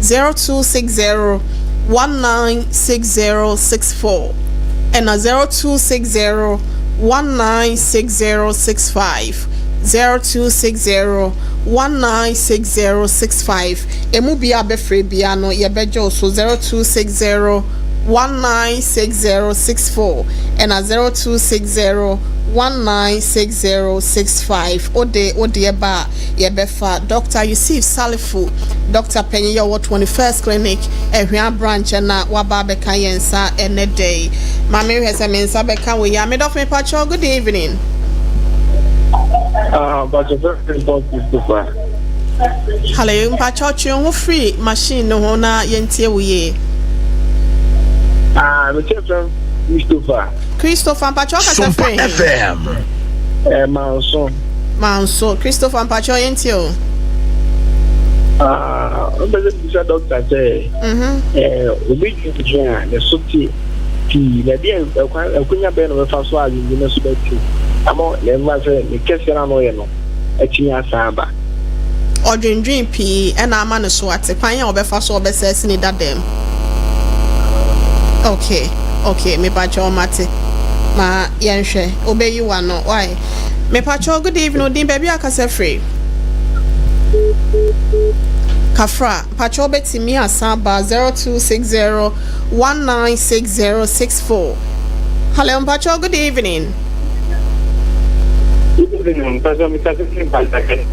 0260 1960 64 ɛna 0260 1960 65, 0260 1960 65. Emu bia bɛfrɛ bia no yɛbɛgye wo so. 0260 1960 64 ɛna 0260 1960 65. Wode wodeɛ ba a yɛbɛfa. Dr Yusuf Salifu, Dr panyin yɛ ɔwɔ 21st Clinic Ahwea branch na waba abɛka yɛn nsa ɛnɛ da yi. Ma mehwɛ sɛ me nsa bɛka wɔ yi a. Medɔfo, mepakyɛw, good evening. Ah, Pastor Christopher Christopher. Hello, mpakyɛw twe ho firi machine no ho na yɛntie wo yie. Ah, mekyɛ fɛm Christopher. Christopher, mpakyɛw kasa Sompa firi he? FM. Manso. Manso. Christopher, mpakyɛw yɛntie o. Ah, ɔbɛ sɛ bisa doctor sɛ, obi dwendwen a ne so te pii na ɛdeɛ ɛkwan ɛkonya bɛn na ɔbɛfa so a dwendwen no so bɛte ama ne mma sɛ ne kɛseɛ no ano yɛ no atumi asan aba. Ɔdwendwen pii ɛna ama ne so ate, kwan a ɔbɛfa so a ɔbɛsɛ asi ne dada mu. Okay, mepakyɛw mate. Ma yɛnhwɛ wobɛyi w'ano why. Mepakyɛw, good evening, odin, baabi a kasa firi? Kafra, mpakyɛw wobɛtumi asan aba 0260 196064. Hello, mpakyɛw, good evening. Good evening, Pastor Mr. Firi Nkwanta.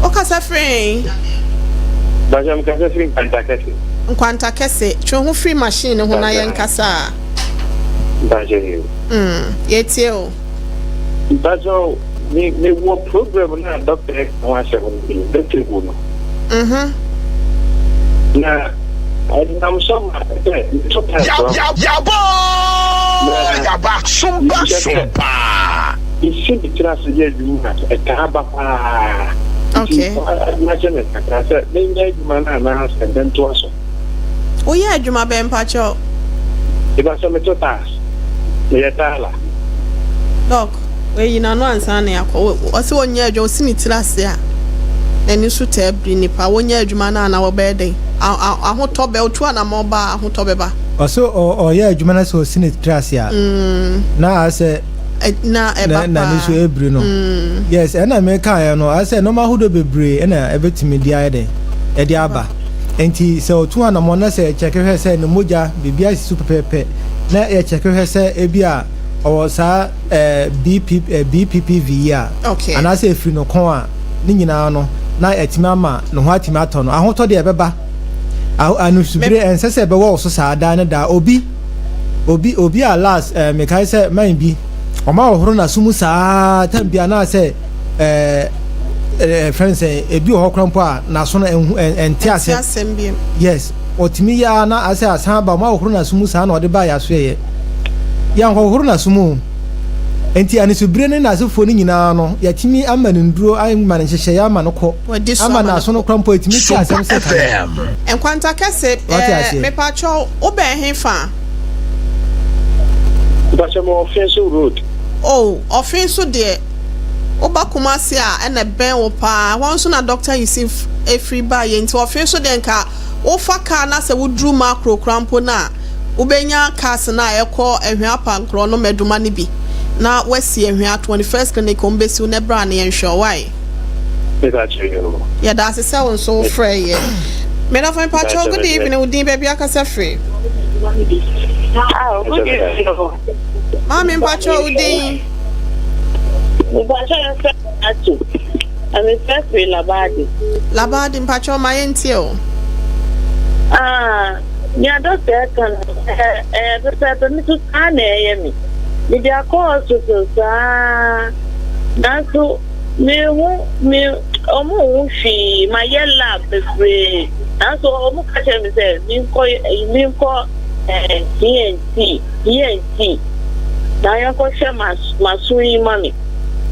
Wokasa firi? Pastor Mr. Firi Nkwanta Kɛse. Nkwanta Kɛse, twe ho firi machine no ho na yɛnkasa a. Mpakyɛ. Yɛtie o. Mpakyɛ, me wɔ program na doctor ɛka ho asɛm no bi, vertigo no. Na ɛnam so ma sɛ meto tiles hɔ. Yabɔ yaba Sompa Sompa. Mesi me tiri ase yɛ adwuma a ɛtaa ba paa. Nti akyɛ me kakra sɛ menyɛ adwuma no anaa sɛ bɛntoa so. Woyɛ adwuma bɛn, mpakyɛw? Ìbá sɛ meto tiles. Meyɛ tiler. Doc, wɔayi n'ano ansa na yɛakɔ. Ɔsɛ wɔnyɛ adwuma, ɔsi ne tiri ase a n'ani so taa biri nipa. Wɔnyɛ adwuma no ana wɔbɛyɛ dɛn? Ahotɔ bɛ otu anamɔ ba a, ahotɔ bɛba. Ɔsɛ ɔyɛ adwuma no sɛ ɔsi ne tiri ase a na asɛ na ɛba na ne so paa. ebiri no. Yes, ɛna mekaeɛ no, asɛ nneɛma ahodoɔ bebree ɛna ɛbɛtumi de ayɛ dɛn ɛde aba. Nti sɛ ɔtu anamɔ na sɛ yɛkyɛke hwɛ sɛ ne mogya biribi asi so pɛpɛɛpɛ na yɛkyɛke hwɛ sɛ ebi a ɔwɔ saa BP BPPV yi a anaasɛ efiri no kɔn a, ne nyinaa no na ɛtumi ama ne ho atumi atɔ no. Ahotɔ deɛ ɛbɛba. Anusubire ɛnsɛ sɛ ɛbɛwɔ wo so saa daa ne daa. Obi a last mekae sɛ man bi ɔma ɔhoro n'aso mu saa tam bi anaasɛ fɛn sɛ ebi wɔ hɔ koraa mpo a n'aso no ɛnhu ɛnte Ɛnte asɛm. Asɛm bi. Yes, ɔtumi yɛ a na asɛ asan aba, ɔma ɔhoro n'aso mu saa na ɔde baa yɛasoɛyɛ. Yɛnkɔhoro n'aso mu o. Nti anisubire ne n'asefoɔ no nyinaa no, yɛatumi ama no nduro, ama no nhyehyɛeɛ ama no kɔ, Wadi so ama ama no n'aso no kɔ. koraa mpo ɛtumi te Sompa asɛm sɛ kane. FM. Nkwanta Kɛse, Wate aseɛ? Mepakyɛw, wobɛn he fa? Mpakyɛ mewɔ Finso Road. Oh, ɔfe nso deɛ, woba Kumasi a ɛna ɛbɛn wo paa. Ɛhɔ nso na Doctor Yusuf firi baeɛ nti ɔfe nso deɛ nka wofa car na sɛ woduru Makro koraa mpo no a, wobɛnya cars no a ɛkɔ Ahwea Apankorɔ no Maduma no bi na woasi Ahwea 21st Clinic wɔn bɛsi wo na bra na yɛnhwɛ wo. Wai? Yɛda ase sɛ wo nso wofrɛɛ yɛ. Me dɔfo mepakyɛw good evening wo din baabi akasa firi. Ah, good evening. Maame mpakyɛw wo din. Mpakyɛw yɛfrɛ me Ato. Na mefrɛ firi Labadi. Labadi mpakyɛw ma yɛntie o. Ah, nea dɔkta ɛka no ɛyɛ pɛpɛɛpɛ me nso saa na ɛyɛ me. Mede akɔ hospital saa nanso mehu me ɔmo nhu hwee mayɛ lab bebree nanso ɔmo ka kyerɛ me sɛ menkɔ menkɔ ɛɛ TNT. ENT, na yɛnkɔhwɛ m'aso yi ma me.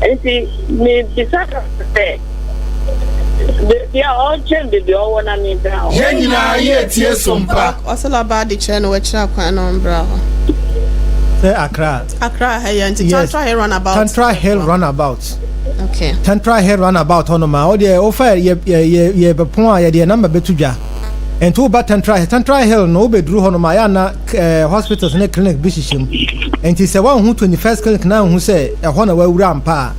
Nti mebisa no sɛ, baabi a ɔnkyɛn baabi a ɔwɔ na mebra hɔ. Yɛn nyinaa yɛ tie som pa. Ɔsɛ laba ade kyerɛ no wakyerɛ akwan na ɔmbra hɔ. Sɛ Accra. Accra ha yɛ nti Tantra Hill runabout. Tantra Hill runabout. Okay. Tantra Hill runabout hɔ nom a ɔdeɛ wofa yɛ yɛ yɛ bɛpɔn a yɛde yɛ namba bɛto dwa. Nti woba Tantra Hill Tantra Hill no wobɛduru hɔ nom a yɛ ana eh, hospitals ne clinic bi hyehyɛ mu. Nti sɛ woanhu 21st clinic na anhu sɛ ɛhɔ na woawura ampa a,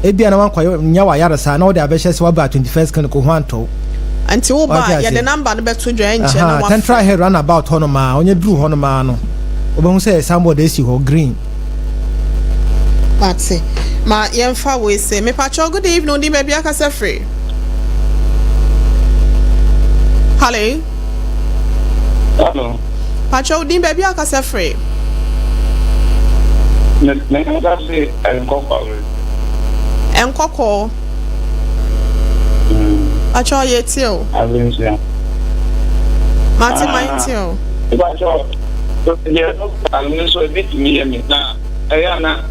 ebia na woankɔ nya w'ayaresa na wode abɛhyɛ sɛ woaba 21st clinic wo ho antɔ wo. Nti woba a, yɛde number no bɛto dwa ɛnkyɛ na woafrɛ. Tantra Hill runabout hɔ nom a, ɔnyɛ duru hɔ nom ara no, wobɛhu sɛ signboard esi hɔ, green. Mate. Ma yɛmfa wei sɛ, mepakyɛw good evening, wo din baabi akasa firi? Hello. Hello. Pakyɛ wo din baabi a kasa firi. Me me kasa firi Nkɔkɔɔ. Nkɔkɔɔ. Mm. Pakyɛ ɔyɛ tie o. Abensia. Mate ma yɛn tie o. Pakyɛ deɛ dɔkta no nso ebi tumi yɛ me na ɛyɛ ana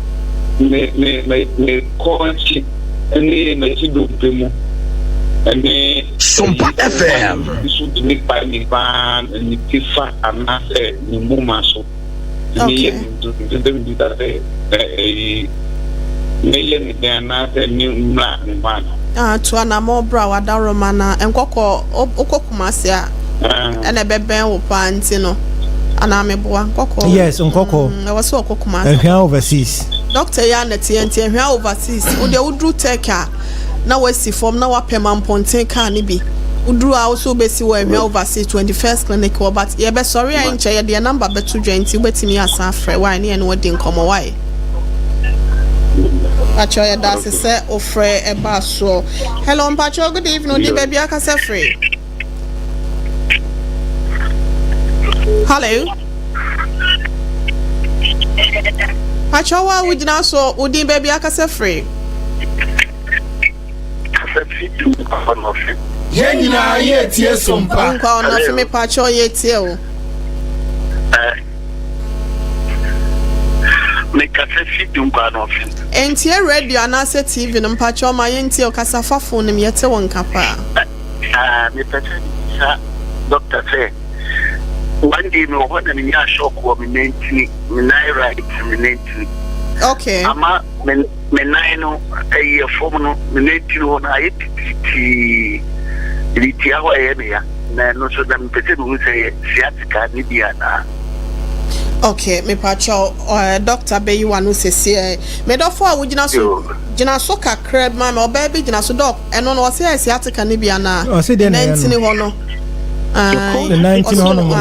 me me me me kɔn akyi ɛne m'akyi dompe mu ɛne. Sompa FM. Nso tumi pae me paa na ne ti fa anaasɛ ne moma so tumi yɛ me nso nti sɛ mebisa sɛ ɛyi mɛyɛ ne dɛn anaasɛ me mmra ne hɔ ana. Ah, tu anamɔ bra w'adaworoma na nkɔkɔ wokɔ Kumasi a ɛna ɛbɛbɛn wo paa nti no anaa meboa nkɔkɔ. Yes, nkɔkɔ. Ɛwɔ sɛ ɔkɔ Kumasi. Ahwea overseas. Doctor yi a na ɛteɛ nti Ahwea overseas wo deɛ woduru Turkey a na wasi fam na wapɛ mampɔnten car no bi woduru a wo so wobɛsi wɔ Ahwea Overseas 21st Clinic hɔ but yɛbɛsɔre a ɛnkyɛ yɛde yɛn number bɛto dwa nti wobɛtumi asan afrɛ wai ne yɛne wo adi nkɔmmɔ wai. Mpakyɛw yɛda ase sɛ wofrɛ ɛbaa soɔ. Hello mpakyɛw good evening wode baabi akasa firi? Hello. Pakyɛw a wogyina so wo din baabi akasa firi. Yɛn nyinaa yɛ tie sompa. Nkwa ɔnɔfe me pakyɛw yɛ tie o. Mekasa fi Dunkwa Anɔfe. Ntie radio anaasɛ TV no mpakyɛw ma yɛntie o kasa fa phone no mu yɛte wo nka paa. Ah, mepɛ sɛ mebisa doctor sɛ one day mewɔ hɔ na menyaa shock wɔ me nantini, me nan right, me nantini. Okay. Ama me me nan no ɛyɛ fam no, me nantini hɔ no ayɛ titiritii. Mede tia hɔ a ɛyɛ me ya. Na ɛno nso na mepɛ sɛ mehu sɛ ɛyɛ sciatica ne bi anaa. Okay, mepakyɛw, uh, doctor bɛyi w'ano sesiɛ. Medɔfo a wogyina so, gyina so kakra ma me, ɔbaa bi gyina so, doc. Ɛno no ɔse ɛyɛ sciatica no bi anaa? Ɔse deɛ na ɛyɛ no. Ne nantini hɔ no. Ne nantini hɔ nom no.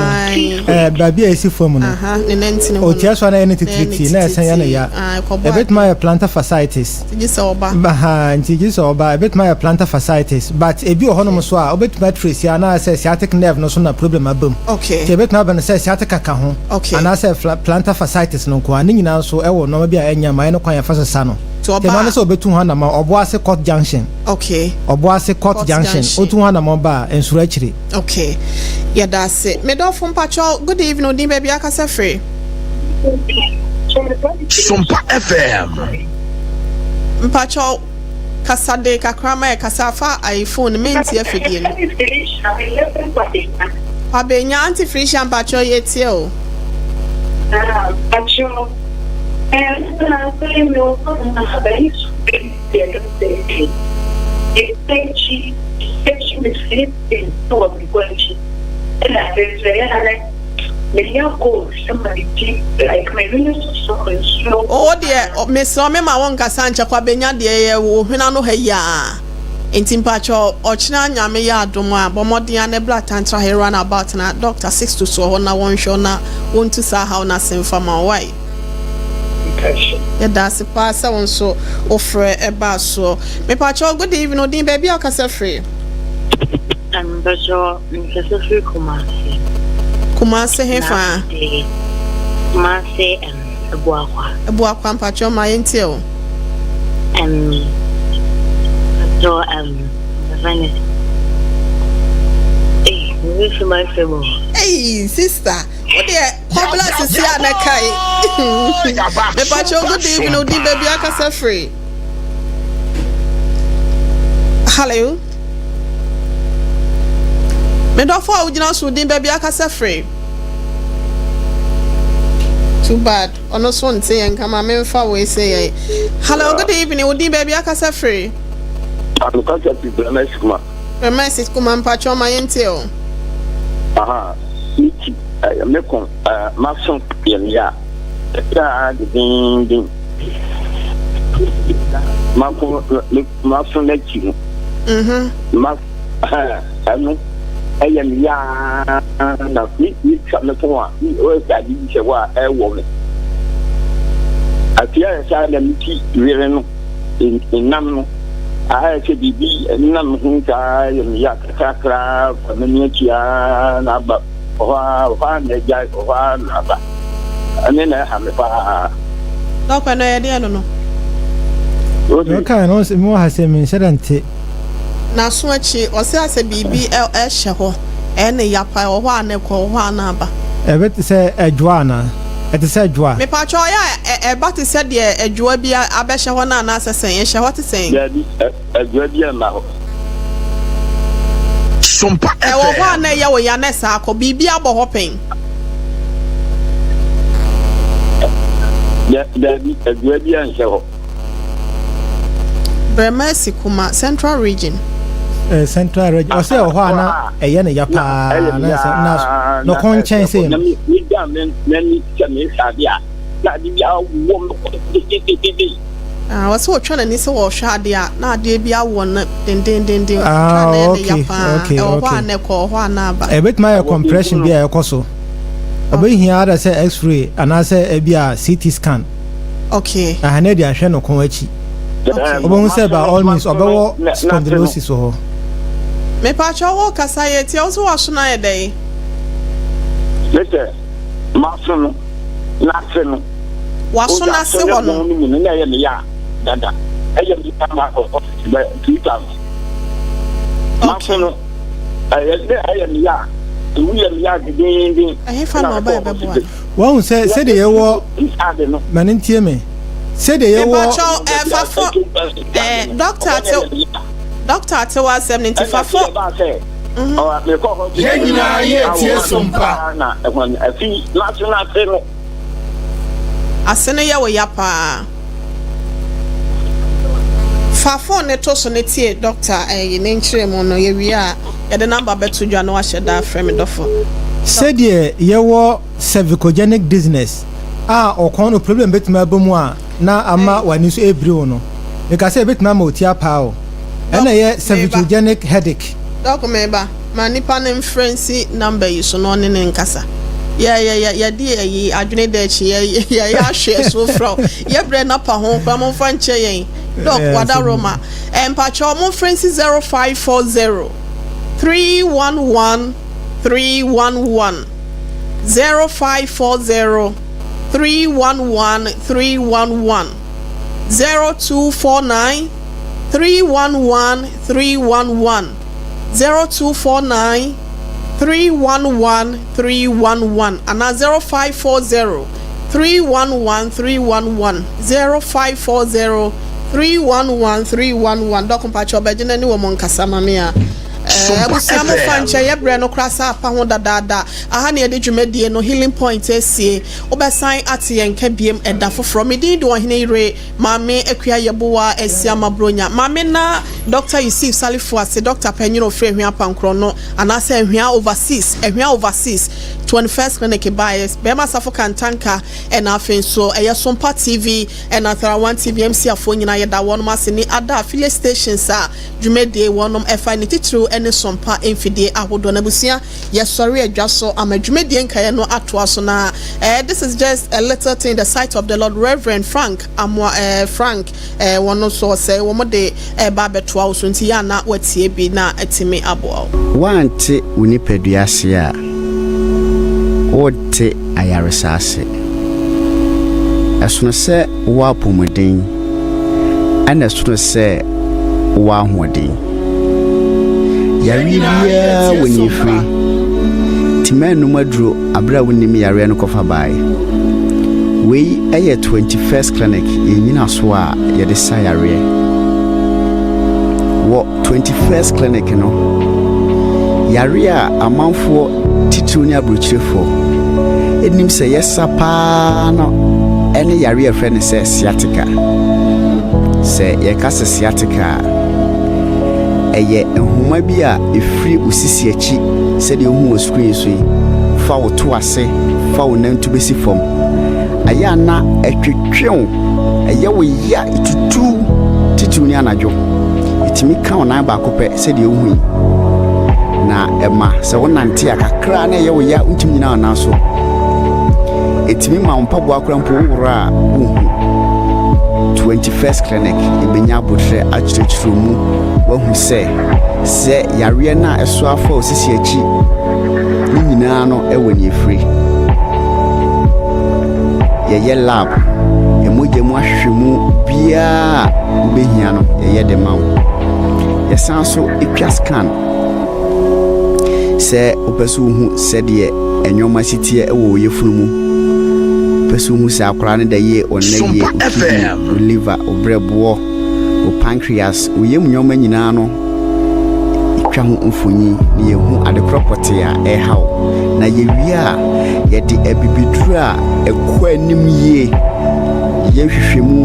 Ɛɛ baabi a esi fam no. Ne nantini hɔ no. Otia so a na ɛyɛ ne titiriti na ɛsɛn yɛ ne ya. Ebetumi ayɛ plantar fasciitis. Gye sɛ ɔba. Baha nti gye sɛ ɔba ebetumi ayɛ plantar fasciitis but ebi wɔ hɔnom so a wobetumi atrace anaasɛ sciatic nerve no so na problem aba mu. Okay. Nti ebetumi aba no sɛ sciatica ka ho. Okay. Anaasɛ plantar fasciitis no nko ara ne nyinaa nso ɛwɔ nneɛma bi a ɛnyɛ ma ɛne kwan yɛfa so sa no. Nti ɔba a. Ɛno ne sɛ ɔbɛtu ho anamɔn, Ɔboase Court Junction. Okay. Ɔboase Court Junction. Otu ho anamɔn ba a, nsuro akyire. Okay. Yɛda ase. Me dɔfo mpakyɛw, good evening, wo din baabi akasa firi? Sompa FM. Mpakyɛw, kasa den kakra ma yɛ, kasa fa ayi phone no, mentie afidie no. Kwabenya, Auntie Felicia mpakyɛw yɛtie o. Ah, mpakyɛw. Wo deɛ mesrɛ wo mema wo nkasa nkyɛ Kwabenya deɛ yɛ wo hwene ano ha yi aa nti mpakyɛw ɔkyena Nyame yɛ adom a bɔ mmɔden a na bra Tantra Hill run about na Doctor Sixtus wɔ hɔ na wɔnhwɛ wo na wɔntu saa haw no ase mfa ma wo wai. Yɛda ase paa sɛ wo nso wo frɛ baa soɔ. Mepakyɛw good evening wo din baabi a wokasa firi? Mpakyɛw mekasa firi Kumasi. Kumasi he fa? Kumasi Abuakwa. Abuakwa mpakyɛw ma yɛntie wo. Mpakyɛw mefrɛ ne Ei, me fi m'asɛm o. Ei sister, wo deɛ kɔbla sisi a na kae. Mepakyɛw good evening wo din baabi akasa firi? Hello. Me dɔfo a wogyina so din baabi akasa firi. Too bad. Ɔno so nte yɛn nka ma memfa wei sɛ yɛn. Hello, good evening. Wo din baabi akasa firi. Mekasa firi Brɛmɛsi Kuma. Brɛmɛsi Kuma mpakyɛw ma yɛntie o. Aha, me ti, me ko, maso yɛ me ya. Ɛtaa dendeenden. Mako, maso n'akyi no. Mhm. Ma, ɛno ɛyɛ me ya na me twa me ko a, ɔyɛ sɛ ade bi hyɛ hɔ a ɛwɔ me. Afei ayɛ saa na me ti were no, nam no, ayɛ sɛ biribi nam ho saa yɛ me ya kakrakra fa m'ani akyi ara na aba. Ɔhɔ ara, ɔhɔ ara na agyae, ɔhɔ ara na aba. Ɛne na ɛha me paa. Dɔkɔ, ɛno ɛyɛ deɛ no no? Deɛ ɔkaeɛ no, ɔse mewɔ ha sɛ menhyɛ da nte. N'aso akyi, ɔse asɛ biribi hyɛ hɔ, ɛyɛ ne ya paa, ɛwɔ hɔ a na ɛkɔ, ɛwɔ hɔ a na aba. Ɛbɛ te sɛ adwoa anaa? Ɛte sɛ adwoa. Mepakyɛw, ɛyɛ a ɛba te sɛ deɛ adwoa bi abɛhyɛ hɔ no anaasɛ sɛn? Ɛhyɛ hɔ te sɛn? Daabi, Adwuma biara mma hɔ. Sompa FM. Ɛwɔ hɔ a na ɛyɛ wo ya na ɛsaa kɔ. Biribi abɔ hɔ pɛn? Daabi, adwuma biara nhyɛ hɔ. Brɛmasi Kuma, Central Region. Eh, Central Region. Ɔsɛ ɛwɔ hɔ a na ɛyɛ ne ya paa na sɛ na na ɔkɔn nkyɛn sei no. Me da me m'ani sɛ me hwɛ ade a na ade bi awɔ me kɔn dededede. Ah, ɔsɛ ɔtwa n'ani sɛ ɔrehwɛ adeɛ a, na adeɛ bi awɔ no dendendenden. Ɔtwa Ah, na ɛyɛ ne ya okay, paa. okay, Ɛwɔ hɔ okay. a na ɛkɔ, ɛwɔ hɔ a na aba. Ɛbɛtumi ayɛ compression bi a ɛkɔ so. Ɔbɛhia ada sɛ x-ray anaasɛ ebi a CT scan. Okay. Aha na ɛde ahwɛ no kɔn akyi. Okay. Wobɛhu sɛ by all means ɔbɛwɔ spondylosis wɔ hɔ. Mepakyɛ wo kasa yɛ tia wo sɛ waso no ayɛ dɛn? Mesɛ maso no n'ase no. W'aso no ase hɔ no. No mu no na ɛyɛ me ya dada. Ɛyɛ me ya ma akɔ hospital bɛ 2 times. M'aso no ɛyɛ dɛ ɛyɛ me ya. Emu yɛ me ya dedeenden. Ɛhefa na ɔba ɛbɛboa no? Wahu sɛ sɛdeɛ yɛwɔ ma no ntie me sɛdeɛ yɛwɔ. Mepakyɛw ɛɛ fa fo ɛɛ doctor ate doctor ate w'asɛm no nti fa fo. Yɛn nyinaa yɛ tie Sompa. Na ɛhɔn afi n'aso n'ase no. Ase no yɛ wo ya paa. Fa phone no to so na tie doctor ɛyi ne nkyerɛmu no yɛwie a yɛde number bɛto dwa na wahyɛ da afrɛ me dɔfo. Sɛdeɛ yɛwɔ cervicogenic dizziness a ɔkɔn no problem bɛtumi aba mu a na ama w'ani so ɛrebiri wo no, meka sɛ ɛbɛtumi ama wo ti apaa o. Ɛna ɛyɛ cervicogenic headache. Doc meba. Ma nipa no mfrɛ nsi number yi so na ɔne no nkasa. Yɛ yɛ yɛ yɛde ayi adwene da akyi yɛ yɛ yɛ ahwe ɛso frɛ wo. Yɛ brɛ na pa ho koraa momfa nkyɛ yɛn. Doc wada Roma. Eh, mpakyɛw momfrɛ nsi 0540 311 311 0540 311 311 0249 311 311 0249 311 311 anaa 0540 311 311 0540 311 311. Dɔko mpakyɛ ɔbɛgye n'ani wɔ mo nkasa ma me a. Eh, abusua mo fa nkyɛ yɛ brɛ no koraa saa apa ho dadaada. Aha na yɛde dwumadie no Healing Point asie. Wobɛsan ate yɛn nka biem ɛda foforɔ. Me din de Ɔhene Yere Maame Akua Yeboah Asiamah Bronya. Maame na Doctor Yusif Salifu ase, Doctor panyin a ɔfiri Ahwea Apankorɔ anaasɛ Ahwea Overseas, Ahwea Overseas 21st Clinic baeɛ, Bɛrima Asafo Kantanka, ɛna afei nso ɛyɛ Sompa TV ɛna Tharawan TV MC afoɔ nyinaa yɛda wɔnom ase ne ada affiliate stations a dwumadie wɔnom ɛfa ne titiriw ɛne Sompa mfidie ahodoɔ. Na abusua, yɛsɔre adwa so ama dwumadie nkaeɛ no atoa so na this is just a little thing the sight of the Lord. Reverend Frank Amoa, Frank wɔn nso sɛ wɔn de ɛba abɛtoa wo so, nti yɛ ana watie bi na atumi aboa wo. Woante wo nipadua ase a, wonte ayaresa ase. Ɛsono sɛ wowɔ apɔmuden, ɛna ɛsono sɛ wowɔ ahoɔden. Yareɛ biara wɔ ne ɛfiri, nti mɛnnom aduro aberɛ a wonnim yareɛ no kɔfa baeɛ. Wei ɛyɛ 21st Clinic, yɛn nyinaso a yɛde sa yareɛ. Wɔ 21st Clinic no, yareɛ a amanfoɔ titiriw ne aburokyirefoɔ ɛnim sɛ yɛsa paa no ɛne yareɛ a yɛfrɛ no sɛ sciatica. Sɛ yɛka sɛ sciatica a, ɛyɛ nhoma bi a ɛfiri wo sisi akyi, sɛdeɛ wohu wɔ screen so yi, fa wo to ase, fa wo nantu bɛsi fam. Ɛyɛ a na ɛtwetwe wo, ɛyɛ wo ya, ɛtutu, titiriw ne anadwo. Ɛtumi ka wo nan baako pɛ sɛdeɛ wohu yi, na ɛma sɛ wonante a kakra na ɛyɛ wo ya, wontumi nyina wo nan so. Ɛtumi ma wo mpaboa kora mpo woworɔ a wonhu. 21st Clinic ɛbɛnya abotrɛ akyerɛkyerɛ mu wahu sɛ yareɛ no a ɛso afa wo sisi akyi ne nyinaa no ɛwɔ ne ɛfiri. Yɛyɛ lab, ɛmogya mu ahwehwɛmu biara a wobɛhia no yɛyɛ de ma wo. Yɛsan so ɛtwa scan sɛ wopɛ sɛ wohu sɛdeɛ nneɛma si teɛ wɔ wo yafunu mu, wopɛ sɛ wohu sɛ akwaraa no da yie, ɔnna yie, wo kidney, wo liver, wo brɛboɔ, wo pancreas, wo yam nneɛma nyinaa no twa ho mfonyin na yɛhu adekorɔ pɔtee a ɛreha wo. Na yɛwie a, yɛde abibiduro a ɛkɔ anim yie, yɛ nhwehwɛmu,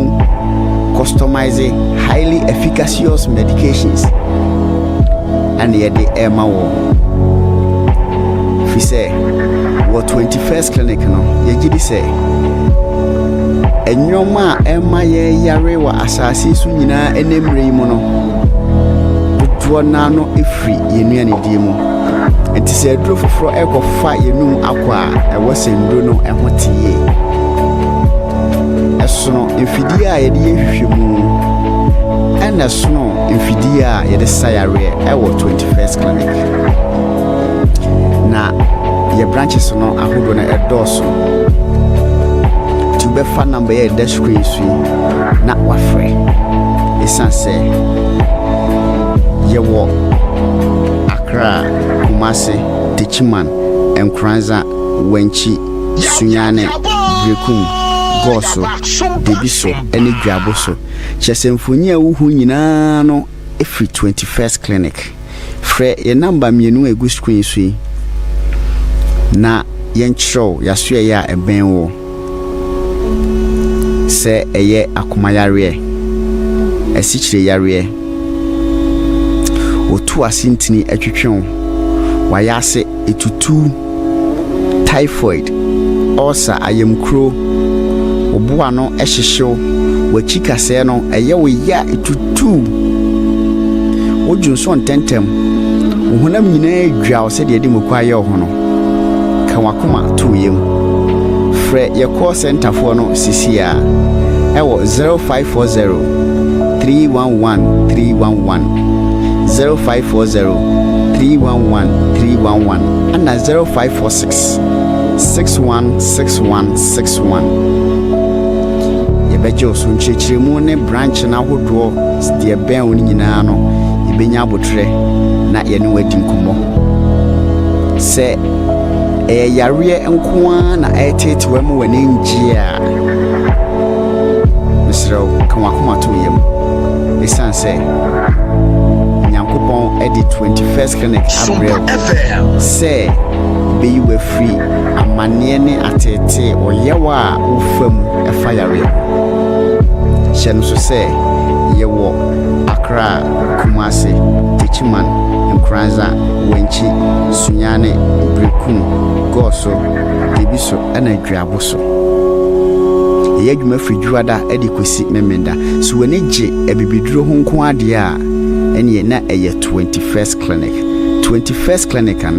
customize highly efficacious medications ɛna yɛde ɛrema wɔ, firi sɛ wɔ 21st Clinic no yɛgye di sɛ nneɛma a ɛma yɛyare wɔ asase so nyinaa ɛnɛ mmerɛ yi mu no, dodoɔ naa no ɛfiri yɛn nnuanedie mu. Nti sɛ aduro foforɔ ɛkɔfa yɛnum akɔ a, ɛwɔ sɛ nnuro no ɛho te yie. Ɛsono mfidie a yɛde yɛ nhwehwɛmu, ɛna ɛsono mfidie a yɛde sa yareɛ ɛwɔ 21st Clinic. Na yɛ branches no ahodoɔ no ɛdɔɔso, nti wobɛfa number yɛ ɛda screen so yi na wafrɛ, ɛsiane sɛ yɛwɔ Accra, Kumase, Techiman, Nkoranza, Wankyi, Sunyane, Berekum, Gɔɔso, Debiso ne Dwabo so. Kyerɛ sɛ mfonyin a wohu nyinaa no ɛfiri 21st Clinic. Frɛ yɛn number mmienu a ɛgu screen so yi na yɛnkyerɛw yɛasoɛyɛ a ɛbɛn wo, sɛ ɛyɛ akomayareɛ, asikyire yareɛ, wotu ase ntini atwitwe wo, wayɛ ase etutu, typhoid, ulcer, ayamkuro, wo boa no hyehyew, w'akyi kasɛɛ no ɛyɛ wo ya, etutu, wodwo nso ntɛntɛm, wo honam nyinaa dwa wo sɛdeɛ ɛde moko ayɛ wo ho no, ka w'akoma to wo yam. Frɛ yɛ call centerfoɔ no sisi a ɛwɔ 0540 311 311, 0540 311 311 ɛna 0546 616161. Yɛbɛgye wo so nkyerɛkyerɛmu ne branch no ahodoɔ deɛ bɛn wo no nyinaa no, yɛbɛnya abotrɛ na yɛne wo adi nkɔmmɔ. Sɛ ɛyɛ yareɛ nko ara na ɛreteetewa mu w'ani ngye a, mesrɛ wo, ka w'akoma to yam, ɛsiane sɛ Nyankopɔn de Yɛde 21st Clinic abrɛ wo sɛ bɛyi wo afiri amanneɛ ne ateetee ɔyaw a wofa mu ɛfa yareɛ ho. Hyɛ no so sɛ yɛwɔ Accra, Kumase, Techiman, Nkoranza, Wankyi, Sunyani, Berekum, Goaso, Debiso ɛna Aduabo so. Ɛyɛ adwuma firi Dwoada de kɔsi Memenda. So w'ani gye abibiduro ho nko adeɛ a, ɛneɛ na ɛyɛ 21st Clinic. 21st Clinic anaa.